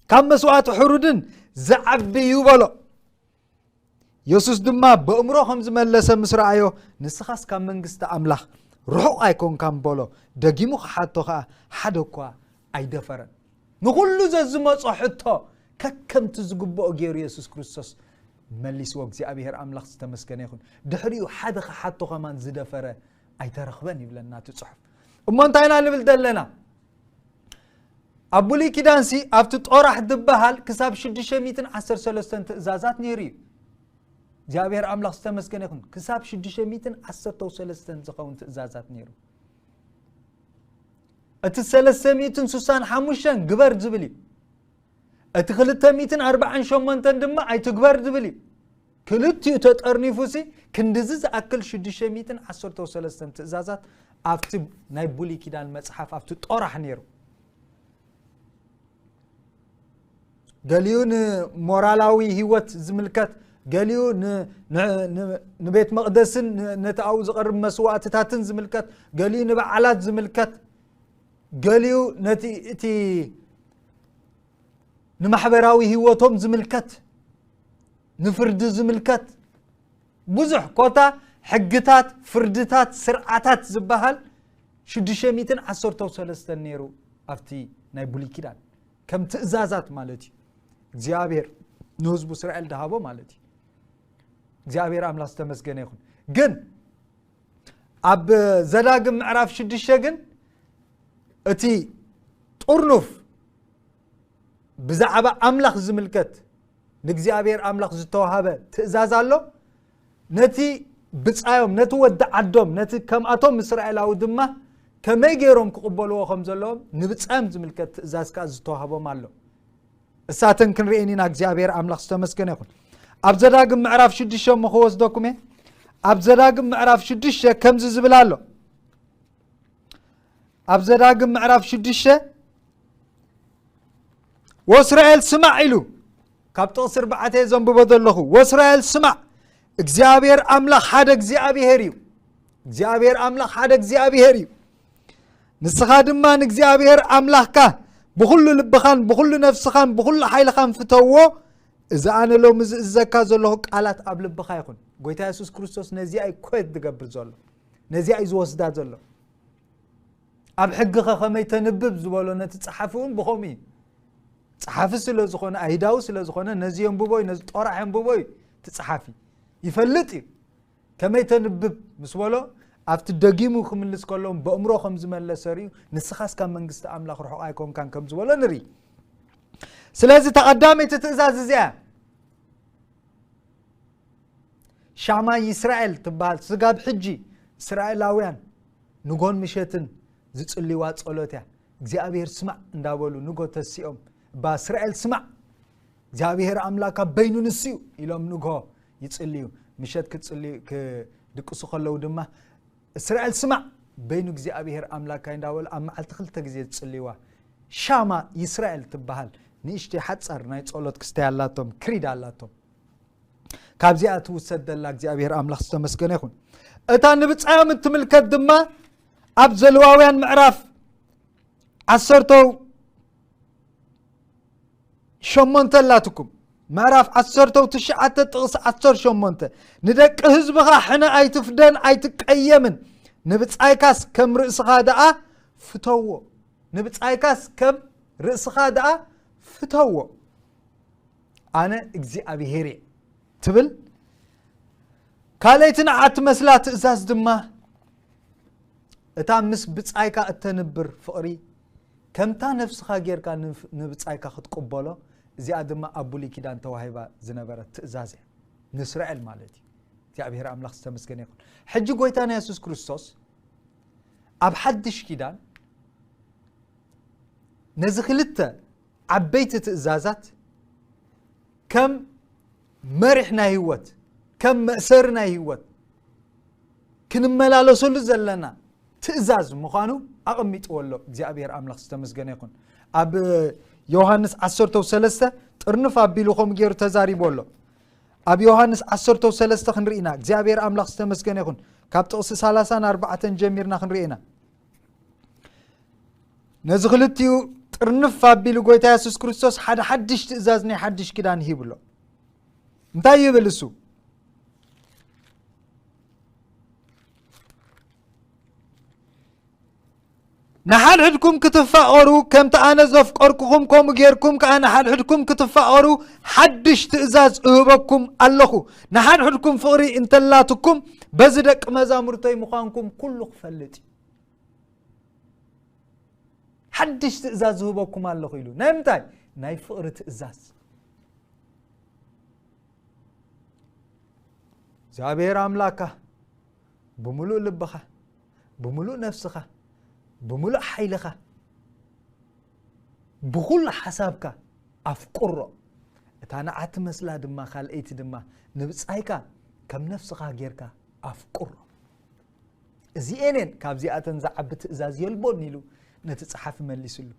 ካብ መስዋእቲ ሕሩድን ዝዓቢ እዩ" በሎ። የሱስ ድማ በእምሮ ከም ዝመለሰ ምስ ረኣዮ፣ "ንስኻስ ካብ መንግስቲ ኣምላኽ ርሑቕ ኣይኮንካን" በሎ። ደጊሙ ክሓቶ ኸኣ ሓደ እኳ ኣይደፈረን። ንኹሉ ዘዝመጾ ሕቶ ከከምቲ ዝግብኦ ገይሩ የሱስ ክርስቶስ መሊስዎ። እግዚኣብሔር ኣምላኽ ዝተመስገነ ይኹን። ድሕሪኡ ሓደ ክሓቶ ከማን ዝደፈረ ኣይተረኽበን ይብለና እቲ ጽሑፍ። እሞ እንታይ ኢና ንብል ዘለና? ኣብ ብሉይ ኪዳንሲ ኣብቲ ጦራሕ ዝበሃል ክሳብ ሽዱሽተ ሚእትን ዓሰርተ ሰለስተን ትእዛዛት ነይሩ እዩ። እግዚኣብሔር ኣምላኽ ዝተመስገነ ይኹን። ክሳብ ሽዱሽተ ሚእትን ዓሰርተው ሰለስተን ዝኸውን ትእዛዛት ነይሩ። እቲ ሰለስተ ሚእትን ስሳን ሓሙሽተን ግበር ዝብል እዩ። እቲ ክልተ ሚእትን ኣርባዓን ሸሞንተን ድማ ኣይትግበር ዝብል እዩ። ክልቲኡ ተጠርኒፉ ሲ ክንድዚ ዝኣክል ሽዱሽተ ሚእትን ዓሰርተው ሰለስተን ትእዛዛት ኣብቲ ናይ ብሉይ ኪዳን መጽሓፍ ኣብቲ ጦራሕ ነይሩ። ገሊኡ ንሞራላዊ ህይወት ዝምልከት፣ ገሊኡ ን- ን- ን- ንቤት መቕደስን ን- ነቲ ኣብኡ ዝቐርብ መስዋእትታትን ዝምልከት፣ ገሊኡ ንበዓላት ዝምልከት፣ ገሊኡ ነቲ እቲ ንማሕበራዊ ህይወቶም ዝምልከት፣ ንፍርዲ ዝምልከት፣ ብዙሕ ኮታ ሕግታት፣ ፍርድታት፣ ስርዓታት ዝበሃል ሽዱሽተ ሚእትን ዓሰርተው ሰለስተን ነይሩ ኣብቲ ናይ ብሉይ ኪዳን ከም ትእዛዛት ማለት እዩ። እግዚኣብሔር ንህዝቡ እስራኤል ድሃቦ ማለት እዩ። እግዚኣብሔር ኣምላኽ ዝተመስገነ ይኹን። ግን ኣብ ዘዳግም ምዕራፍ ሽዱሽተ ግን እቲ ጥርኑፍ ብዛዕባ ኣምላኽ ዝምልከት ንእግዚኣብሔር ኣምላኽ ዝተዋሃበ ትእዛዝ ኣሎ። ነቲ ብጻዮም፣ ነቲ ወዲ ዓዶም፣ ነቲ ከምኣቶም እስራኤላዊ ድማ ከመይ ገይሮም ክቕበልዎ ከም ዘለዎም ንብጻዮም ዝምልከት ትእዛዝ ከኣ ዝተዋህቦም ኣሎ። እሳተን ክንርእየን ኢና። እግዚኣብሔር ኣምላኽ ዝተመስገነ ይኹን። ኣብ ዘዳግም ምዕራፍ ሽዱሽተ እሞ ክወስደኩም እየ። ኣብ ዘዳግም ምዕራፍ ሽዱሽተ ከምዚ ዝብል ኣሎ። ኣብ ዘዳግም ምዕራፍ ሽዱሽተ፣ "ወእስራኤል ስማዕ" ኢሉ፣ ካብ ጥቕሲ ኣርባዕተ ዘንብቦ ዘለኹ። "ወእስራኤል ስማዕ፣ እግዚኣብሔር ኣምላኽ ሓደ እግዚኣብሔር እዩ። እግዚኣብሔር ኣምላኽ ሓደ እግዚኣብሔር እዩ። ንስኻ ድማ ንእግዚኣብሔር ኣምላኽካ ብኹሉ ልብኻን ብኹሉ ነፍስኻን ብኹሉ ሓይልኻን ፍተዎ። እዚ ኣነ ሎሚ ዝእዘካ ዘለኹ ቃላት ኣብ ልብኻ ይኹን።" ጎይታ የሱስ ክርስቶስ ነዚኣ እዩ ኮት ዝገብር ዘሎ፣ ነዚኣ እዩ ዝወስዳ ዘሎ። ኣብ ሕግኸ ከመይ ተንብብ ዝበሎ ነቲ ጸሓፊ እውን ብኸምኡ እዩ። ጸሓፊ ስለ ዝኾነ፣ ኣይሁዳዊ ስለ ዝኾነ፣ ነዚ የንብቦ እዩ፣ ነዚ ጦራሕ የንብቦ እዩ እቲ ጸሓፊ። ይፈልጥ እዩ። ከመይ ተንብብ ምስ በሎ፣ ኣብቲ ደጊሙ ክምልስ ከሎ፣ በእምሮ ከም ዝመለሰ ርእዩ፣ "ንስኻስ ካብ መንግስቲ ኣምላኽ ርሑቕ ኣይኮንካን" ከም ዝበሎ ንርኢ። ስለዚ ተቐዳመይቲ ትእዛዝ እዚኣ እያ። ሻማ ይስራኤል ትበሃል ስጋብ ሕጂ እስራኤላውያን ንጎን ምሸትን ዝጽልይዋ ጸሎት እያ። እግዚኣብሔር ስማዕ እንዳበሉ ንጎ ተሲኦም፣ "እባ እስራኤል ስማዕ፣ እግዚኣብሔር ኣምላካ በይኑ ንስዩ" ኢሎም ንጎ ይጽልዩ። ምሸት ክጽልዩ፣ ክድቅሱ ከለዉ ድማ፣ "እስራኤል ስማዕ፣ በይኑ እግዚኣብሔር ኣምላካ" እንዳበሉ ኣብ መዓልቲ ክልተ ግዜ ዝጽልይዋ ሻማ ይስራኤል ትበሃል ንእሽተይ ሓጻር ናይ ጸሎት ክስተያ ኣላቶም፣ ክሪድ ኣላቶም። ካብዚኣ ትውሰድ ዘላ እግዚኣብሔር ኣምላኽ ዝተመስገነ ይኹን። እታ ንብጻዮም እትምልከት ድማ ኣብ ዘሌዋውያን ምዕራፍ ዓሰርተው ሸሞንተ ኣላትኩም። ምዕራፍ ዓሰርተው ትሽዓተ ጥቕሲ ዓሰርተ ሸሞንተ፣ "ንደቂ ህዝብኻ ሕነ ኣይትፍደን ኣይትቀየምን፣ ንብጻይካስ ከም ርእስኻ ደኣ ፍተዎ፣ ንብጻይካስ ከም ርእስኻ ደኣ ፍተዎ፣ ኣነ እግዚኣብሔር እየ" ትብል። ካልኣይቲ ንዓ ትመስላ ትእዛዝ ድማ እታ ምስ ብጻይካ እተንብር ፍቕሪ፣ ከምታ ነፍስኻ ጌርካ ንፍ-፣ ንብጻይካ ክትቅበሎ፣ እዚኣ ድማ ኣብ ብሉይ ኪዳን ተዋሂባ ዝነበረት ትእዛዝ እያ። ንእስራኤል ማለት እዩ። እግዚኣብሔር ኣምላኽ ዝተመስገነ ይኹን። ሕጂ ጎይታና የሱስ ክርስቶስ ኣብ ሓድሽ ኪዳን ነዚ ክልተ ዓበይቲ ትእዛዛት ከም መሪሕ ናይ ህይወት፣ ከም መእሰሪ ናይ ህይወት ክንመላለሰሉ ዘለና ትእዛዝ ምዃኑ ኣቐሚጥዎ ኣሎ። እግዚኣብሔር ኣምላኽ ዝተመስገነ ይኹን። ኣብ ዮሃንስ ዓሰርተው ሰለስተ ጥርንፍ ኣቢሉ ከምኡ ገይሩ ተዛሪቡ ኣሎ። ኣብ ዮሃንስ ዓሰርተው ሰለስተ ክንርኢ ኢና። እግዚኣብሔር ኣምላኽ ዝተመስገነ ይኹን። ካብ ጥቕሲ ሰላሳን ኣርባዕተን ጀሚርና ክንርኢ ኢና። ነዚ ክልቲኡ ጥርንፍ ኣቢሉ ጎይታ የሱስ ክርስቶስ ሓደ ሓድሽ ትእዛዝ ናይ ሓድሽ ኪዳን ሂቡ ኣሎ። እንታይ ይብል እሱ? "ንሓድሕድኩም ክትፋቐሩ፣ ከምቲ ኣነ ዘፍቀርኩኹም፣ ከምኡ ጌርኩም ከኣ ንሓድሕድኩም ክትፋቐሩ ሓድሽ ትእዛዝ እህበኩም ኣለኹ። ንሓድሕድኩም ፍቕሪ እንተላትኩም፣ በዚ ደቂ መዛሙርተይ ምዃንኩም ኩሉ ክፈልጥ እዩ።" ሓድሽ ትእዛዝ ዝህበኩም ኣለኹ ኢሉ። ናይ ምንታይ? ናይ ፍቕሪ ትእዛዝ። እግዚኣብሔር ኣምላካ ብምሉእ ልብኻ፣ ብምሉእ ነፍስኻ፣ ብምሉእ ሓይልኻ፣ ብኹሉ ሓሳብካ ኣፍቅሮ፣ እታ ንዓቲ መስላ ድማ ካልኣይቲ ድማ ንብጻይካ ከም ነፍስኻ ጌርካ ኣፍቅሮ። እዚኤን እየን ካብዚኣተን ዝዓቢ ትእዛዝ የልቦን ኢሉ ነቲ ጸሓፊ መሊስሉ።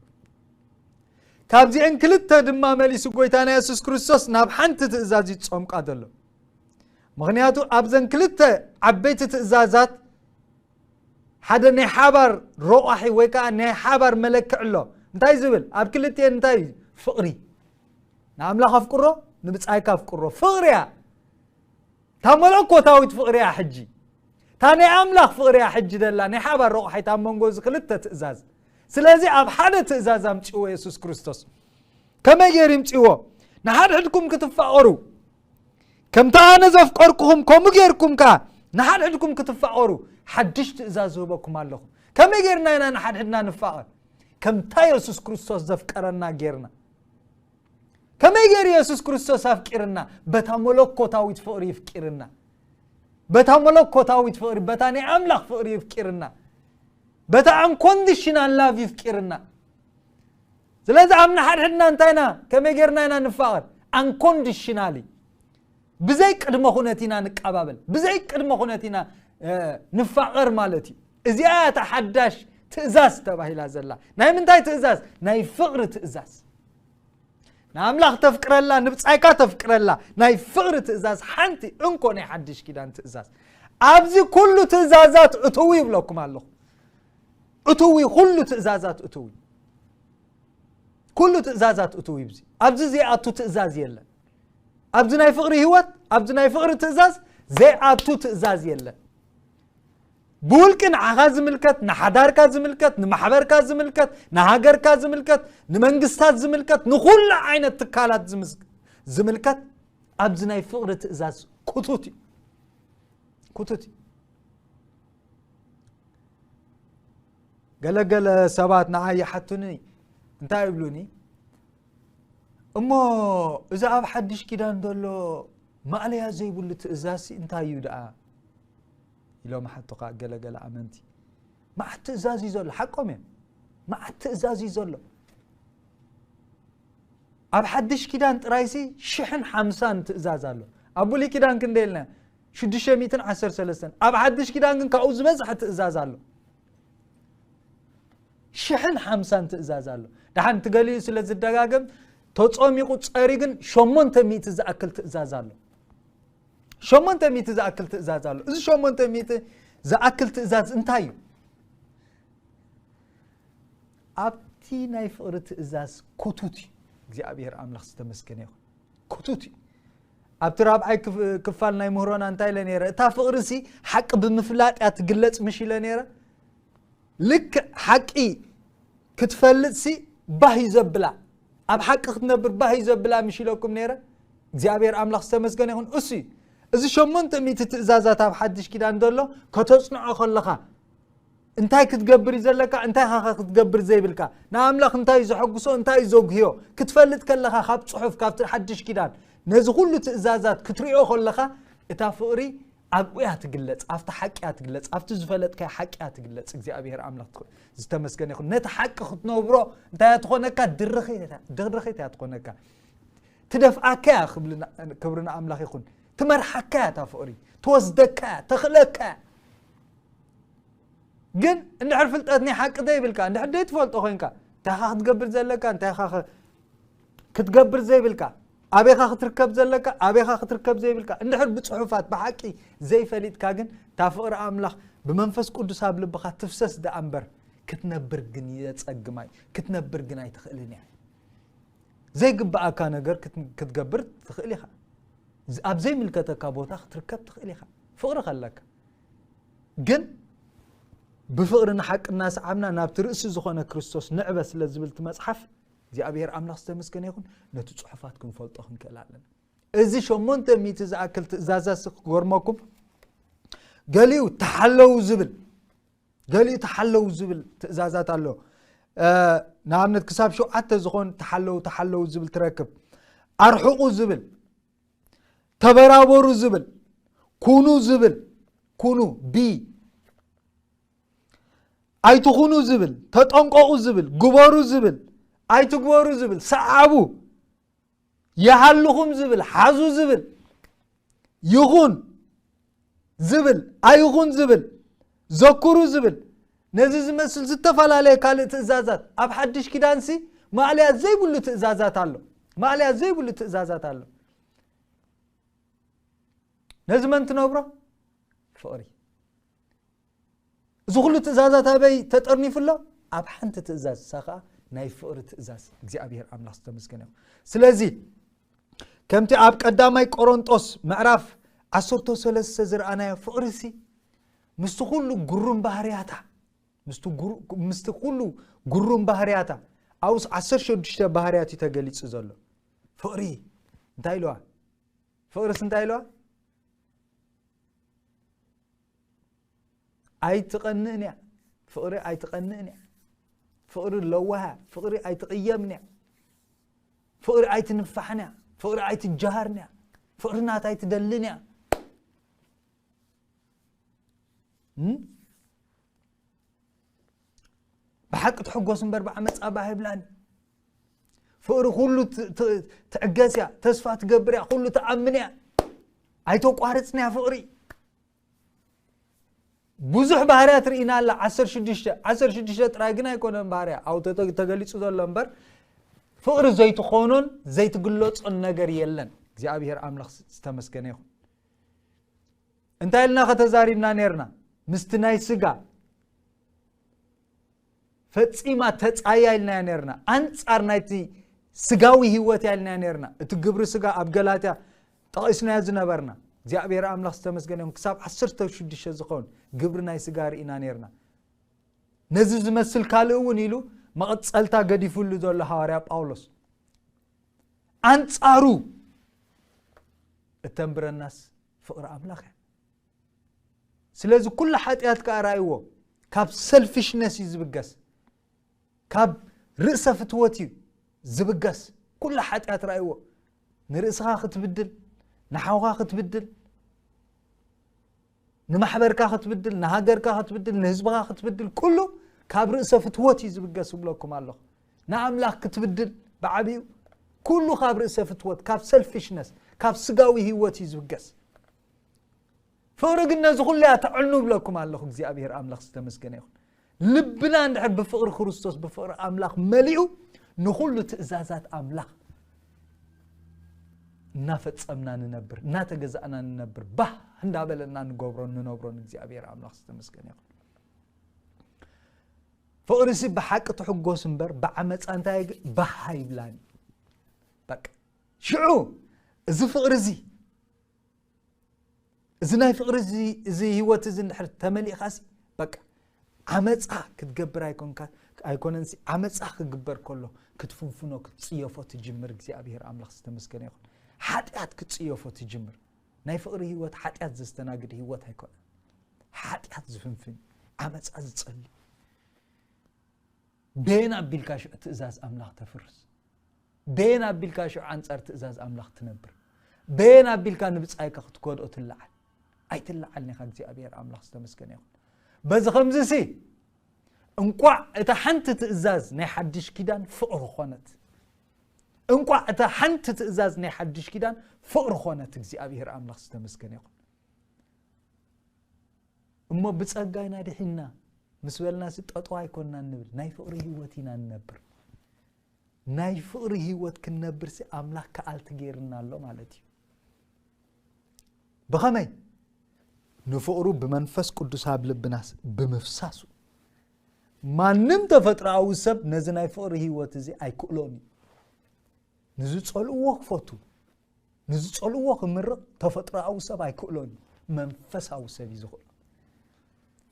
ካብዚኤን ክልተ ድማ መሊሱ ጎይታና የሱስ ክርስቶስ ናብ ሓንቲ ትእዛዝ እዩ ጾምቃ ዘሎ። ምኽንያቱ ኣብዘን ክልተ ዓበይቲ ትእዛዛት ሓደ ናይ ሓባር ረቋሒ ወይ ከዓ ናይ ሓባር መለክዕ ኣሎ። እንታይ ዝብል? ኣብ ክልቲኤን እንታይ እዩ? ፍቕሪ። ንኣምላኽ ኣፍቅሮ፣ ንብጻይካ ኣፍቅሮ። ፍቕሪ እያ። እታ መለኮታዊት ፍቕሪ እያ ሕጂ። እታ ናይ ኣምላኽ ፍቕሪ እያ ሕጂ ደላ ናይ ሓባር ረቋሒት ኣብ መንጎ እዚ ክልተ ትእዛዝ። ስለዚ ኣብ ሓደ ትእዛዝ ኣምጽዎ የሱስ ክርስቶስ። ከመይ ገይሩ ይምጽዎ? ንሓድሕድኩም ክትፋቐሩ፣ ከምቲ ኣነ ዘፍቀርኩኹም ከምኡ ጌርኩም ከኣ ንሓድሕድኩም ክትፋቐሩ ሓድሽ ትእዛዝ ዝህበኩም ኣለኹ። ከመይ ጌርና ኢና ንሓድሕድና ንፋቐር? ከምታ የሱስ ክርስቶስ ዘፍቀረና ጌርና። ከመይ ገይሩ የሱስ ክርስቶስ ኣፍቂርና? በታ መለኮታዊት ፍቕሪ ይፍቂርና። በታ መለኮታዊት ፍቕሪ፣ በታ ናይ ኣምላኽ ፍቕሪ ይፍቂርና። በታ ኣንኮንዲሽናል ላቭ ይፍቂርና። ስለዚ ኣብ ንሓድሕድና እንታይ ኢና፣ ከመይ ጌርና ኢና ንፋቐር? ኣንኮንዲሽናሊ። ብዘይ ቅድመ ኩነት ኢና ንቀባበል፣ ብዘይ ቅድመ ኩነት ኢና ንፋቐር ማለት እዩ። እዚኣ እታ ሓዳሽ ትእዛዝ ተባሂላ ዘላ። ናይ ምንታይ ትእዛዝ? ናይ ፍቕሪ ትእዛዝ። ንኣምላኽ ተፍቅረላ፣ ንብጻይካ ተፍቅረላ ናይ ፍቕሪ ትእዛዝ ሓንቲ እንኮ ናይ ሓድሽ ኪዳን ትእዛዝ። ኣብዚ ኩሉ ትእዛዛት እትዊ ይብለኩም ኣለኹ። እትዊ፣ ኩሉ ትእዛዛት እትዊ። ኩሉ ትእዛዛት እትዊ። ኣብዚ ኣብዚ ዘይኣቱ ትእዛዝ የለን። ኣብዚ ናይ ፍቕሪ ህይወት፣ ኣብዚ ናይ ፍቕሪ ትእዛዝ ዘይኣቱ ትእዛዝ የለን። ብውልቂ ንዓኻ ዝምልከት፣ ንሓዳርካ ዝምልከት፣ ንማሕበርካ ዝምልከት፣ ንሃገርካ ዝምልከት፣ ንመንግስታት ዝምልከት፣ ንኹሉ ዓይነት ትካላት ዝምስ- ዝምልከት ኣብዚ ናይ ፍቕሪ ትእዛዝ ክቱት እዩ። ክቱት እዩ። ገለገለ ሰባት ንዓይ ይሓቱኒ፣ እንታይ ይብሉኒ? እሞ እዚ ኣብ ሓድሽ ኪዳን ዘሎ ማእለያ ዘይብሉ ትእዛዝሲ እንታይ እዩ ደኣ? ኢሎም ሓቱ ከኣ ገለገለ ኣመንቲ። መዓት ትእዛዝ እዩ ዘሎ፣ ሓቆም እዮም። መዓት ትእዛዝ እዩ ዘሎ። ኣብ ሓድሽ ኪዳን ጥራይሲ ሽሕን ሓምሳን ትእዛዝ ኣሎ። ኣብ ብሉይ ኪዳን ክንደይ ኢልና? ሽዱሽተ ሚእትን ዓሰርተ ሰለስተን። ኣብ ሓድሽ ኪዳን ግን ካብኡ ዝበዝሐ ትእዛዝ ኣሎ። ሽሕን ሓምሳን ትእዛዝ ኣሎ። ደሓን እቲ ገሊኡ ስለ ዝደጋገም ተጾሚቑ ጸሪ ግን ሸሞንተ ሚእቲ ዝኣክል ትእዛዝ ኣሎ። ሸሞንተ ሚእቲ ዝኣክል ትእዛዝ ኣሎ። እዚ ሸሞንተ ሚእቲ ዝኣክል ትእዛዝ እንታይ እዩ? ኣብቲ ናይ ፍቕሪ ትእዛዝ ክቱት እዩ። እግዚኣብሔር ኣምላኽ ዝተመስገነ ይኹን። ክቱት እዩ። ኣብቲ ራብዓይ ክፍ- ክፋል ናይ ምህሮና እንታይ ኢለ ነይረ? እታ ፍቕሪሲ ሓቂ ብምፍላጥ እያ ትግለጽ ምሽ ኢለ ነይረ። ልክዕ ሓቂ ክትፈልጥሲ ባህ እዩ ዘብላ፣ ኣብ ሓቂ ክትነብር ባህ እዩ ዘብላ ምሽ ኢለኩም ነይረ። እግዚኣብሔር ኣምላኽ ዝተመስገነ ይኹን። እሱ እዩ። እዚ ሸሞንተ ሚእቲ ትእዛዛት ኣብ ሓድሽ ኪዳን ዘሎ ከተጽንዖ ከለኻ እንታይ ክትገብር እዩ ዘለካ? እንታይ ኢኻ ክትገብር ዘይብልካ? ንኣምላኽ እንታይ እዩ ዘሐጉሶ? እንታይ እዩ ዘጉህዮ? ክትፈልጥ ከለኻ ካብ ጽሑፍ፣ ካብቲ ሓድሽ ኪዳን ነዚ ኩሉ ትእዛዛት ክትሪኦ ከለኻ እታ ፍቕሪ ኣብኡ እያ ትግለጽ፣ ኣብቲ ሓቂ እያ ትግለጽ፣ ኣብቲ ዝፈለጥካዮ ሓቂ እያ ትግለጽ። እግዚኣብሔር ኣምላኽ ትኹ- ዝተመስገነ ይኹን። ነቲ ሓቂ ክትነብሮ እንታይ እያ ትኾነካ? ድርኺት እያ፣ ድርኺት እያ ትኾነካ። ትደፍኣካ እያ ክብል ና- ክብሪ ንኣምላኽ ይኹን። ትመርሓካ እያ እታ ፍቕሪ፣ ትወስደካ እያ፣ ተኽእለካ እያ። ግን እንድሕር ፍልጠት ናይ ሓቂ ዘይብልካ፣ እንድሕር ዘይትፈልጦ ኮይንካ፣ እንታይ ኢኻ ክትገብር ዘለካ፣ እንታይ ኢኻ ኸ- ክትገብር ዘይብልካ፣ ኣበይኻ ክትርከብ ዘለካ፣ ኣበይኻ ክትርከብ ዘይብልካ፣ እንድሕር ብጽሑፋት ብሓቂ ዘይፈሊጥካ ግን፣ እታ ፍቕሪ ኣምላኽ ብመንፈስ ቅዱስ ኣብ ልብኻ ትፍሰስ ደኣ እምበር፣ ክትነብር ግን የጸግማ እዩ። ክትነብር ግን ኣይትኽእልን እያ። ዘይግብኣካ ነገር ክት- ክትገብር ትኽእል ኢኻ። ዝ- ኣብ ዘይምልከተካ ቦታ ክትርከብ ትኽእል ኢኻ። ፍቕሪ ከለካ ግን ብፍቕሪ ንሓቂ እናሰዓብና ናብቲ ርእሲ ዝኾነ ክርስቶስ ንዕበ ስለ ዝብል እቲ መጽሓፍ፣ እግዚኣብሔር ኣምላኽ ዝተመስገነ ይኹን፣ ነቲ ጽሑፋት ክንፈልጦ ክንክእል ኣለና። እዚ ሸሞንተ ሚእቲ ዝኣክል ትእዛዛት ክገርመኩም፣ ገሊኡ ተሓለዉ ዝብል፣ ገሊኡ ተሓለዉ ዝብል ትእዛዛት ኣሎ። እ፣ ንኣብነት ክሳብ ሸውዓተ ዝኾን ተሓለዉ፣ ተሓለዉ ዝብል ትረክብ። ኣርሕቑ ዝብል፣ ተበራበሩ ዝብል፣ ኩኑ ዝብል፣ ኩኑ ቢ ኣይትኹኑ ዝብል፣ ተጠንቀቑ ዝብል፣ ግበሩ ዝብል፣ ኣይትግበሩ ዝብል፣ ሰዓቡ፣ ይሃልኹም ዝብል፣ ሓዙ ዝብል፣ ይኹን ዝብል፣ ኣይኹን ዝብል፣ ዘክሩ ዝብል፣ ነዚ ዝመስል ዝተፈላለየ ካልእ ትእዛዛት ኣብ ሓድሽ ኪዳንሲ ማእለያ ዘይብሉ ትእዛዛት ኣሎ። ማእለያ ዘይብሉ ትእዛዛት ኣሎ። ነዚ መን ትነብሮ? ፍቕሪ። እዚ ኩሉ ትእዛዛት ኣበይ ተጠርኒፉ ኣሎ? ኣብ ሓንቲ ትእዛዝ፣ እሳ ኸዓ ናይ ፍቕሪ ትእዛዝ። እግዚኣብሔር ኣምላኽ ዝተመስገነ ይኹን። ስለዚ ከምቲ ኣብ ቀዳማይ ቆሮንጦስ ምዕራፍ ዓሰርተ ሰለስተ ዝረኣናዮ ፍቕሪሲ ምስቲ ኩሉ ግሩም ባህርያታ፣ ምስቲ ግሩ-፣ ምስቲ ኩሉ ግሩም ባህርያታ፣ ኣብኡስ ዓሰርተ ሽዱሽተ ባህርያት እዩ ተገሊጹ ዘሎ። ፍቕሪ እንታይ ኢልዋ? ፍቕርስ እንታይ ኢልዋ? ኣይትቐንእን እያ። ፍቕሪ ኣይትቐንእን እያ። ፍቕሪ ለዋህ እያ። ፍቕሪ ኣይትቕየምን እያ። ፍቕሪ ኣይትንፋሕን እያ። ፍቕሪ ኣይትጀሃርን እያ። ፍቕሪ ናታ ኣይትደልን እያ። እም? ብሓቂ ትሕጎስ እምበር ብዓመፃ ባህ ይብላን። ፍቕሪ ኩሉ ት-፣ ት-፣ ትዕገስ እያ፣ ተስፋ ትገብር እያ፣ ኩሉ ትኣምን እያ። ኣይተቋርፅን እያ ፍቕሪ። ብዙሕ ባህርያት ርኢና ኣላ፣ ዓሰርተ ሽዱሽተ፣ ዓሰርተ ሽዱሽተ ጥራይ ግን ኣይኮነን ባህርያ፣ ኣብኡ ተተ-፣ ተገሊጹ ዘሎ እምበር፣ ፍቕሪ ዘይትኾኖን ዘይትግለጾን ነገር የለን። እግዚኣብሔር ኣምላኽ ዝተመስገነ ይኹን። እንታይ ኢልና ከተዛሪብና ነርና? ምስቲ ናይ ስጋ ፈጺማ ተጻያ ኢልና ነርና። ኣንጻር ናይቲ ስጋዊ ህይወት ኢልና ነርና። እቲ ግብሪ ስጋ ኣብ ገላትያ ጠቒስናዮ ዝነበርና። እግዚኣብሔር ኣምላኽ ዝተመስገነ ይኹን። ክሳብ ዓሰርተ ሽዱሽተ ዝኸውን ግብሪ ናይ ስጋ ርኢና ነርና። ነዚ ዝመስል ካልእ እውን ኢሉ መቐጸልታ ገዲፉሉ ዘሎ ሃዋርያ ጳውሎስ። ኣንጻሩ እተንብረናስ ፍቕሪ ኣምላኽ እያ። ስለዚ ኩሉ ሓጢኣት ከኣ ርኣይዎ፣ ካብ ሰልፊሽነስ እዩ ዝብገስ፣ ካብ ርእሰ ፍትወት እዩ ዝብገስ። ኩሉ ሓጢኣት ርኣይዎ፣ ንርእስኻ ክትብድል፣ ንሓውኻ ክትብድል፣ ንማሕበርካ ክትብድል፣ ንሃገርካ ክትብድል፣ ንህዝብኻ ክትብድል፣ ኩሉ ካብ ርእሰ ፍትወት እዩ ዝብገስ እብለኩም ኣለኹ። ንኣምላኽ ክትብድል ብዓቢኡ ኩሉ ካብ ርእሰ ፍትወት፣ ካብ ሰልፊሽነስ፣ ካብ ስጋዊ ህይወት እዩ ዝብገስ። ፍቕሪ ግን ነዚ ኩሉ እያ ተዕኑ እብለኩም ኣለኹ። እግዚኣብሔር ኣምላኽ ዝተመስገነ ይኹን። ልብና እንድሕር ብፍቕሪ ክርስቶስ፣ ብፍቕሪ ኣምላኽ መሊኡ፣ ንኹሉ ትእዛዛት ኣምላኽ እናፈጸምና ንነብር፣ እናተገዛእና ንነብር፣ ባህ እንዳበለና ንገብሮን ንነብሮን እግዚኣብሔር ኣምላኽ ዝተመስገነ ይኹን። ፍቕሪሲ ብሓቂ ትሕጎስ እምበር ብዓመፃ እንታይ ባህ ኣይብላን። በቃ ሽዑ እዚ ፍቕሪ እዚ፣ እዚ ናይ ፍቕሪ እዚ፣ እዚ ህይወት እዚ እንድሕር ተመሊእኻሲ፣ በቃ ዓመፃ ክትገብር ኣይኮንካ፣ ኣይኮነንሲ፣ ዓመፃ ክግበር ከሎ ክትፍንፍኖ፣ ክትፅየፎ ትጅምር። እግዚኣብሔር ኣምላኽ ዝተመስገነ ይኹን። ሓጢኣት ክትፅየፎ ትጅምር። ናይ ፍቕሪ ህይወት ሓጢኣት ዘስተናግድ ህይወት ኣይኮነን። ሓጢኣት ዝፍንፍን፣ ዓመፃ ዝፀሊ። በየን ኣቢልካ ሽዑ ትእዛዝ ኣምላኽ ተፍርስ? በየን ኣቢልካ ሽዑ ኣንጻር ትእዛዝ ኣምላኽ ትነብር? በየን ኣቢልካ ንብጻይካ ክትጎድኦ ትለዓል? ኣይትለዓልን ኢኻ። እግዚኣብሔር ኣምላኽ ዝተመስገነ ይኹን። በዚ ኸምዚሲ፣ እንቋዕ እታ ሓንቲ ትእዛዝ ናይ ሓድሽ ኪዳን ፍቕሪ ኾነት። እንቋዕ እታ ሓንቲ ትእዛዝ ናይ ሓድሽ ኪዳን ፍቕሪ ኾነት። እግዚኣብሔር ኣምላኽ ዝተመስገነ ይኹን። እሞ ብጸጋ ኢና ድሒንና ምስ በልናሲ፣ ጠጠው ኣይኮንናን ንብል፣ ናይ ፍቕሪ ህይወት ኢና ንነብር። ናይ ፍቕሪ ህይወት ክንነብርሲ ኣምላኽ ከኣልቲ ገይርና ኣሎ ማለት እዩ። ብኸመይ? ንፍቕሩ ብመንፈስ ቅዱስ ኣብ ልብናስ ብምፍሳሱ። ማንም ተፈጥሮኣዊ ሰብ ነዚ ናይ ፍቕሪ ህይወት እዚ ኣይክእሎን እዩ። ንዝጸልእዎ ክፈቱ፣ ንዝጸልእዎ ክምርቕ ተፈጥሮኣዊ ሰብ ኣይክእሎን እዩ። መንፈሳዊ ሰብ እዩ ዝኽእሎ።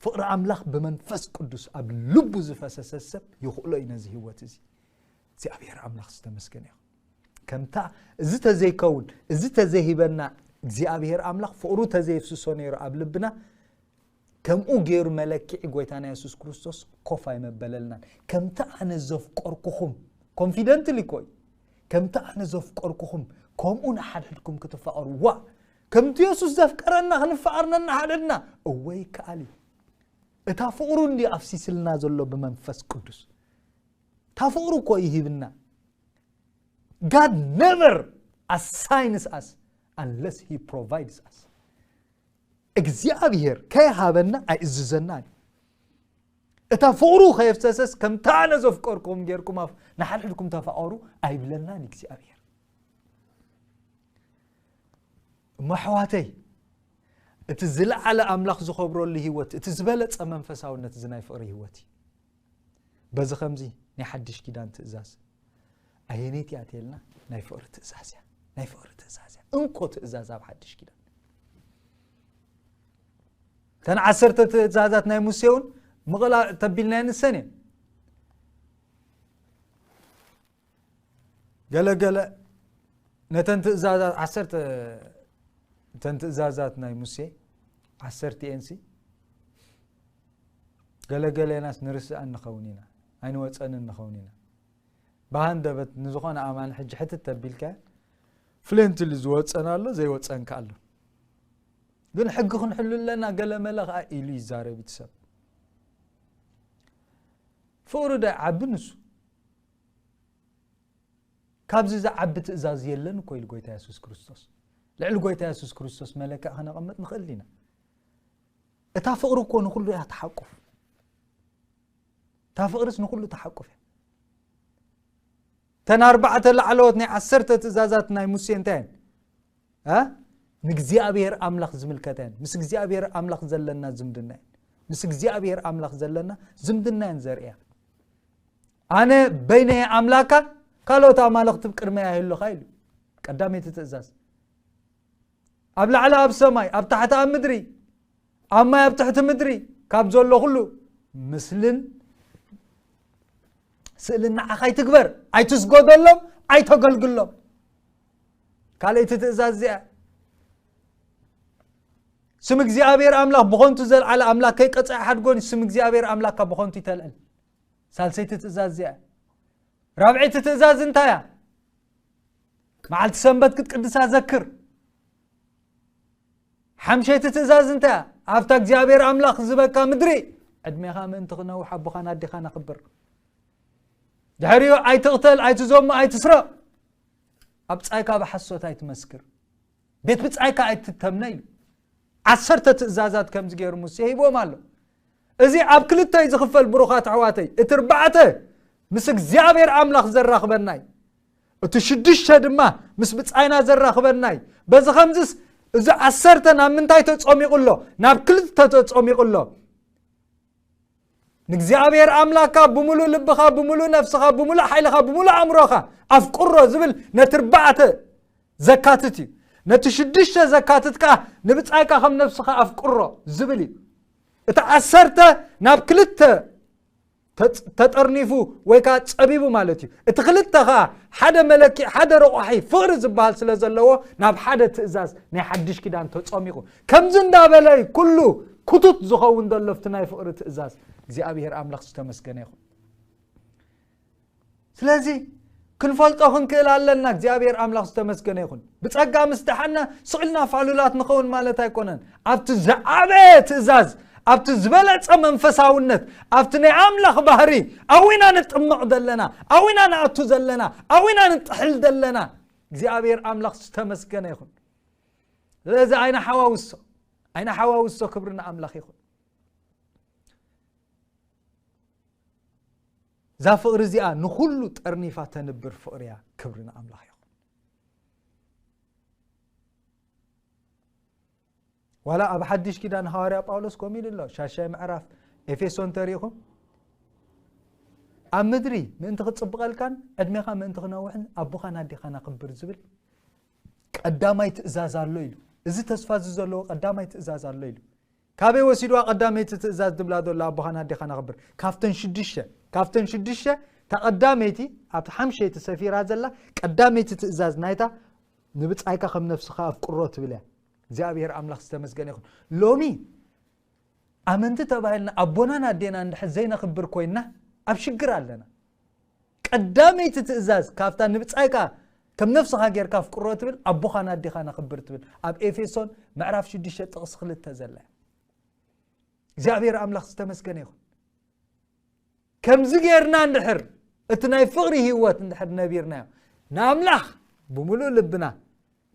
ፍቕሪ ኣምላኽ ብመንፈስ ቅዱስ ኣብ ልቡ ዝፈሰሰ ሰብ ይኽእሎ እዩ ነዚ ህይወት እዚ። እግዚኣብሔር ኣምላኽ ዝተመስገነ ይኹን። ከምታ እዚ ተዘይከውን፣ እዚ ተዘይሂበና፣ እግዚኣብሔር ኣምላኽ ፍቕሩ ተዘየፍስሶ ነይሩ ኣብ ልብና፣ ከምኡ ገይሩ መለክዒ ጎይታና የሱስ ክርስቶስ ኮፍ ኣይመበለልናን። ከምቲ ኣነ ዘፍቀርኩኹም፣ ኮንፊደንትሊ እኮ እዩ። ከምቲ ኣነ ዘፍቀርኩኹም፣ ከምኡ ንሓድሕድኩም ክትፋቐሩ። ዋ፣ ከምቲ የሱስ ዘፍቀረና ክንፋቐር ነንሓድሕድና። እወ ይከኣል እዩ። እታ ፍቕሩ እንድዩ ኣፍሲስልና ዘሎ ብመንፈስ ቅዱስ። እታ ፍቕሩ እኮ ይሂብና። God never assigns us unless he provides us. እግዚኣብሔር ከይሃበና ኣይእዝዘናን እዩ። እታ ፍቕሩ ከየፍሰሰስ ከምታ ኣነ ዘፍቀርኩም ጌርኩም ኣፍ ንሓድሕድኩም ተፋቐሩ ኣይብለናን እግዚኣብሔር። እሞ ኣሕዋተይ፣ እቲ ዝለዓለ ኣምላኽ ዝኸብረሉ ህይወት፣ እቲ ዝበለጸ መንፈሳውነት እዚ ናይ ፍቕሪ ህይወት እዩ። በዚ ከምዚ ናይ ሓድሽ ኪዳን ትእዛዝ ኣየነይቲ እያ ተልና? ናይ ፍቕሪ ትእዛዝ እያ። ናይ ፍቕሪ ትእዛዝ እያ። እንኮ ትእዛዝ ኣብ ሓድሽ ኪዳን። እተን ዓሰርተ ትእዛዛት ናይ ሙሴ እውን ምቕላ ተቢልና ንሰን እየን። ገለ ገለ ነተን ትእዛዛት ዓሰርተ፣ እተን ትእዛዛት ናይ ሙሴ ዓሰርተ እየንሲ፣ ገለ ገለናስ ንርስኣን ንኸውን ኢና፣ ኣይንወፀንን ንኸውን ኢና። ብሃንደበት ንዝኾነ ኣማኒ ሕጂ ሕትት ተቢልካ፣ ፍሌንትሊ ዝወፀን ኣሎ፣ ዘይወፀን ከ ኣሎ። ግን ሕጊ ክንሕሉ ኣለና፣ ገለ መለ ኸዓ ኢሉ ይዛረብ እቲ ሰብ። ፍቕሩ ዶ ይዓቢ ንሱ? ካብዚ ዝዓቢ ትእዛዝ የለን እኮ ኢሉ ጎይታ የሱስ ክርስቶስ። ልዕሊ ጎይታ የሱስ ክርስቶስ መለክዕ ከነቐምጥ ንኽእል ኢና። እታ ፍቕሪ እኮ ንኹሉ እያ ትሓቁፍ። እታ ፍቕርስ ንኹሉ ትሓቁፍ እያ። እተን ኣርባዕተ ላዕለዎት ናይ ዓሰርተ ትእዛዛት ናይ ሙሴ እንታይ እየን? እ? ንእግዚኣብሔር ኣምላኽ ዝምልከት እየን። ምስ እግዚኣብሔር ኣምላኽ ዘለና ዝምድና እየን። ምስ እግዚኣብሔር ኣምላኽ ዘለና ዝምድና እየን ዘርእያ። ኣነ በይነየ ኣምላካ፣ ካልኦት ኣማልኽቲ ቅድመይ ኣይህሉኻ ኢሉ። ቀዳመይቲ ትእዛዝ። ኣብ ላዕሊ ኣብ ሰማይ፣ ኣብ ታሕቲ ኣብ ምድሪ፣ ኣብ ማይ ኣብ ትሕቲ ምድሪ፣ ካብ ዘሎ ኩሉ ምስልን ስእልን ንዓኻ ኣይትግበር፣ ኣይትስገደሎም፣ ኣይተገልግሎም። ካልኣይቲ ትእዛዝ እዚኣ። ስም እግዚኣብሔር ኣምላኽ ብኾንቱ ዘልዓለ ኣምላክ ከይቀጽዐ ሓድጎን ስም እግዚኣብሔር ኣምላካ ብኾንቱ ይተልዕል። ሳልሰይቲ ትእዛዝ እዚኣ። ራብዐይቲ ትእዛዝ እንታይ እያ? መዓልቲ ሰንበት ክትቅድሳ ዘክር። ሓምሸይቲ ትእዛዝ እንታይ እያ? ኣብታ እግዚኣብሔር ኣምላኽ ዝበካ ምድሪ ዕድሜኻ ምእንቲ ክነውሕ ኣቦኻን ኣዴኻን ኣኽብር። ድሕሪኡ ኣይትቕተል፣ ኣይትዘሙ፣ ኣይትስረቕ፣ ኣብ ብጻይካ ብሓሶት ኣይትመስክር፣ ቤት ብጻይካ ኣይትተምነ ኢሉ። ዓሰርተ ትእዛዛት ከምዚ ገይሩ ሙሴ ሂብዎም ኣሎ። እዚ ኣብ ክልተ እዩ ዝኽፈል ብሩኻት ኣሕዋተይ። እቲ ኣርባዕተ ምስ እግዚኣብሔር ኣምላኽ ዘራኽበና እዩ። እቲ ሽዱሽተ ድማ ምስ ብጻይና ዘራኽበና እዩ። በዚ ከምዚስ እዚ ዓሰርተ ናብ ምንታይ ተጸሚቑ ኣሎ? ናብ ክልተ ተጸሚቑ ኣሎ። ንእግዚኣብሔር ኣምላካ ብምሉእ ልብኻ፣ ብምሉእ ነፍስኻ፣ ብምሉእ ሓይልኻ፣ ብምሉእ ኣእምሮኻ ኣፍቅሮ ዝብል ነቲ ኣርባዕተ ዘካትት እዩ። ነቲ ሽዱሽተ ዘካትት ከኣ ንብጻይካ ከም ነፍስኻ ኣፍቅሮ ዝብል እዩ። እቲ ዓሰርተ ናብ ክልተ ተጽ-፣ ተጠርኒፉ ወይ ከኣ ጸቢቡ ማለት እዩ። እቲ ክልተ ከኣ ሓደ መለኪ፣ ሓደ ረቋሒ ፍቕሪ ዝበሃል ስለ ዘለዎ ናብ ሓደ ትእዛዝ ናይ ሓድሽ ኪዳን ተጸሚቑ። ከምዚ እንዳበለ እዩ ኩሉ ክቱት ዝኸውን ዘሎ ኣብቲ ናይ ፍቕሪ ትእዛዝ። እግዚኣብሔር ኣምላኽ ዝተመስገነ ይኹን። ስለዚ ክንፈልጦ ክንክእል ኣለና። እግዚኣብሔር ኣምላኽ ዝተመስገነ ይኹን። ብጸጋ ምስ ደሓና ስቕ ኢልና ፋሉላት ንኸውን ማለት ኣይኮነን። ኣብቲ ዝዓበየ ትእዛዝ፣ ኣብቲ ዝበለጸ መንፈሳውነት፣ ኣብቲ ናይ ኣምላኽ ባህሪ ኣብኡ ኢና ንጥመቕ ዘለና፣ ኣብኡ ኢና ንኣቱ ዘለና፣ ኣብኡ ኢና ንጥሕል ዘለና። እግዚኣብሔር ኣምላኽ ዝተመስገነ ይኹን። ስለዚ ኣይንሓዋውሶ፣ ኣይንሓዋውሶ፣ ክብሪ ንኣምላኽ ይኹን። እዛ ፍቕሪ እዚኣ ንኹሉ ጠርኒፋ ተንብር ፍቕሪ እያ። ክብሪ ንኣምላኽ ይኹን። ዋላ ኣብ ሓድሽ ኪዳን ሃዋርያ ጳውሎስ ከምኡ ኢሉ ኣሎ። ሻሻይ ምዕራፍ ኤፌሶን ተሪኢኹም፣ ኣብ ምድሪ ምእንቲ ክጽብቐልካን ዕድሜኻ ምእንቲ ክነውሕን ኣቦኻን ኣዴኻን ኣኽብር ዝብል ቀዳማይ ትእዛዝ ኣሎ ኢሉ። እዚ ተስፋ እዚ ዘለዎ ቀዳማይ ትእዛዝ ኣሎ ኢሉ። ካበይ ወሲድዋ ቀዳመይቲ ትእዛዝ ትብላ ዘሎ ኣቦኻን ኣዴኻን ኣኽብር? ካብተን ሽዱሽተ፣ ካብተን ሽዱሽተ እታ ቀዳመይቲ፣ ኣብቲ ሓምሸይቲ ሰፊራ ዘላ ቀዳመይቲ ትእዛዝ ናይታ ንብጻይካ ከም ነፍስኻ ኣፍቅሮ ትብል እያ። እግዚኣብሔር ኣምላኽ ዝተመስገነ ይኹን። ሎሚ ኣመንቲ ተባሂልና ኣቦናን ኣዴና እንድሕር ዘይነኽብር ኮይንና ኣብ ሽግር ኣለና። ቀዳመይቲ ትእዛዝ ካብታ ንብጻይካ ከም ነፍስኻ ጌርካ ኣፍቅሮ ትብል ኣቦኻን ኣዴኻን ኣኽብር ትብል ኣብ ኤፌሶን ምዕራፍ ሽዱሽተ ጥቕሲ ክልተ ዘላ እያ። እግዚኣብሔር ኣምላኽ ዝተመስገነ ይኹን። ከምዚ ጌርና እንድሕር እቲ ናይ ፍቕሪ ህይወት እንድሕር ነቢርናዮ፣ ንኣምላኽ ብምሉእ ልብና፣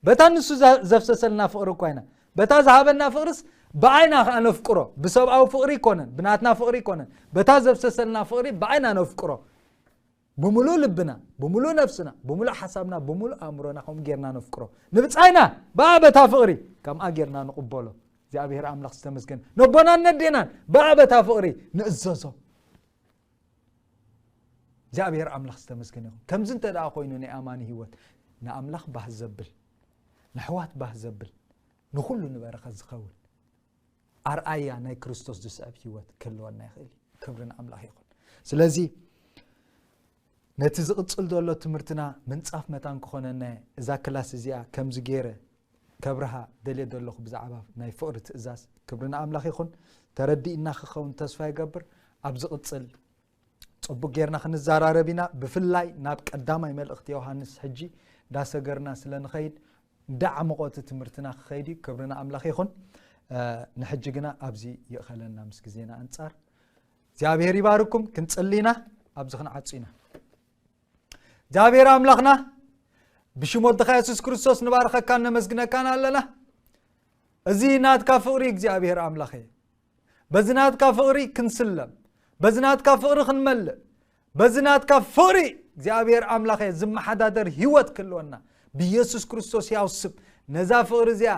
በታ ንሱ ዘ- ዘፍሰሰልና ፍቕሪ እኳ ኢና፣ በታ ዝሃበና ፍቕርስ ብኣይና ከኣ ነፍቅሮ። ብሰብኣዊ ፍቕሪ ይኮነን፣ ብናትና ፍቕሪ ይኮነን፣ በታ ዘፍሰሰልና ፍቕሪ ብኣይና ነፍቅሮ። ብምሉእ ልብና፣ ብምሉእ ነፍስና፣ ብምሉእ ሓሳብና፣ ብምሉእ ኣእምሮና ከምኡ ጌርና ነፍቅሮ። ንብጻይና ብኣ በታ ፍቕሪ ከምኣ ጌርና ንቕበሎ። እግዚኣብሔር ኣምላኽ ዝተመስገን። ነቦናን ነዴናን ብኣ በታ ፍቕሪ ንእዘዞ። እግዚኣብሔር ኣምላኽ ዝተመስገን ይኹን። ከምዚ እንተ ደኣ ኮይኑ ናይ ኣማኒ ህይወት ንኣምላኽ ባህ ዘብል፣ ንኣሕዋት ባህ ዘብል፣ ንኹሉ ንበረኸት ዝኸውን ኣርኣያ ናይ ክርስቶስ ዝስዕብ ህይወት ክህልወና ይኽእል እዩ። ክብሪ ንኣምላኽ ይኹን። ስለዚ ነቲ ዝቕጽል ዘሎ ትምህርትና ምንጻፍ መታን ክኾነና እዛ ክላስ እዚኣ ከምዚ ገይረ ከብርሃ ደልየ ዘለኹ ብዛዕባ ናይ ፍቕሪ ትእዛዝ። ክብሪ ንኣምላኽ ይኹን። ተረዲእና ክኸውን ተስፋ ይገብር። ኣብ ዝቕጽል ጽቡቅ ጌርና ክንዘራረብ ኢና። ብፍላይ ናብ ቀዳማይ መልእኽቲ ዮሃንስ ሕጂ እንዳሰገርና ስለ ንኸይድ እንዳዓመቖ እቲ ትምህርትና ክኸይድ እዩ። ክብሪ ንኣምላኽ ይኹን። ንሕጂ ግና ኣብዚ ይእኸለና ምስ ግዜና ኣንጻር። እግዚኣብሔር ይባርኩም። ክንጽሊ ኢና። ኣብዚ ክንዓጹ ኢና። እግዚኣብሔር ኣምላኽና ብሽም ወድኻ የሱስ ክርስቶስ ንባርኸካን ነመስግነካን ኣለና። እዚ ናትካ ፍቕሪ እግዚኣብሔር ኣምላኸ፣ በዚ ናትካ ፍቕሪ ክንስለም፣ በዚ ናትካ ፍቕሪ ክንመልእ፣ በዚ ናትካ ፍቕሪ እግዚኣብሔር ኣምላኸ ዝመሓዳደር ህይወት ክህልወና ብየሱስ ክርስቶስ ያው ስም ነዛ ፍቕሪ እዚኣ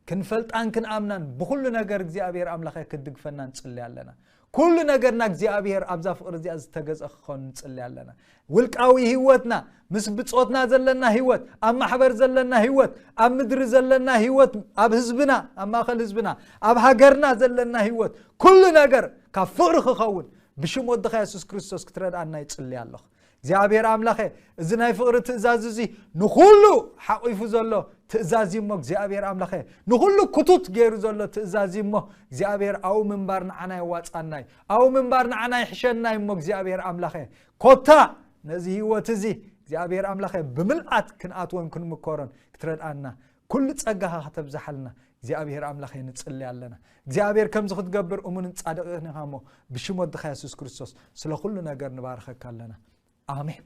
ክንፈልጣን ክንኣምናን ብኹሉ ነገር እግዚኣብሔር ኣምላኸ ክትድግፈና ንጽሊ ኣለና። ኩሉ ነገርና እግዚኣብሔር ኣብዛ ፍቕሪ እዚኣ ዝተገዝአ ክኸውን ንጽሊ ኣለና። ውልቃዊ ህይወትና፣ ምስ ብጾትና ዘለና ህይወት፣ ኣብ ማሕበር ዘለና ህይወት፣ ኣብ ምድሪ ዘለና ህይወት፣ ኣብ ህዝብና፣ ኣብ ማእኸል ህዝብና፣ ኣብ ሃገርና ዘለና ህይወት፣ ኩሉ ነገር ካብ ፍቕሪ ክኸውን ብሽም ወድኻ የሱስ ክርስቶስ ክትረድኣና ይጽሊ ኣለኹ። እግዚኣብሔር ኣምላኸ፣ እዚ ናይ ፍቕሪ ትእዛዝ እዚ ንኹሉ ሓቒፉ ዘሎ ትእዛዝ እዩ እሞ እግዚኣብሔር ኣምላኸ፣ ንኹሉ ክቱት ገይሩ ዘሎ ትእዛዝ እዩ እሞ እግዚኣብሔር ኣብኡ ምንባር ንዓና የዋጻና እዩ። ኣብኡ ምንባር ንዓና ይሕሸና እዩ እሞ እግዚኣብሔር ኣምላኸ፣ ኮታ ነዚ ህይወት እዚ እግዚኣብሔር ኣምላኸ ብምልኣት ክንኣትዎን ክንምኮሮን ክትረድኣና፣ ኩሉ ጸጋኻ ከተብዝሓልና እግዚኣብሔር ኣምላኸ ንጽሊ ኣለና። እግዚኣብሔር ከምዚ ክትገብር እሙንን ጻድቕን ኢኻ እሞ ብሽም ወድኻ የሱስ ክርስቶስ ስለ ኩሉ ነገር ንባርኸካ ኣለና። ኣሜን።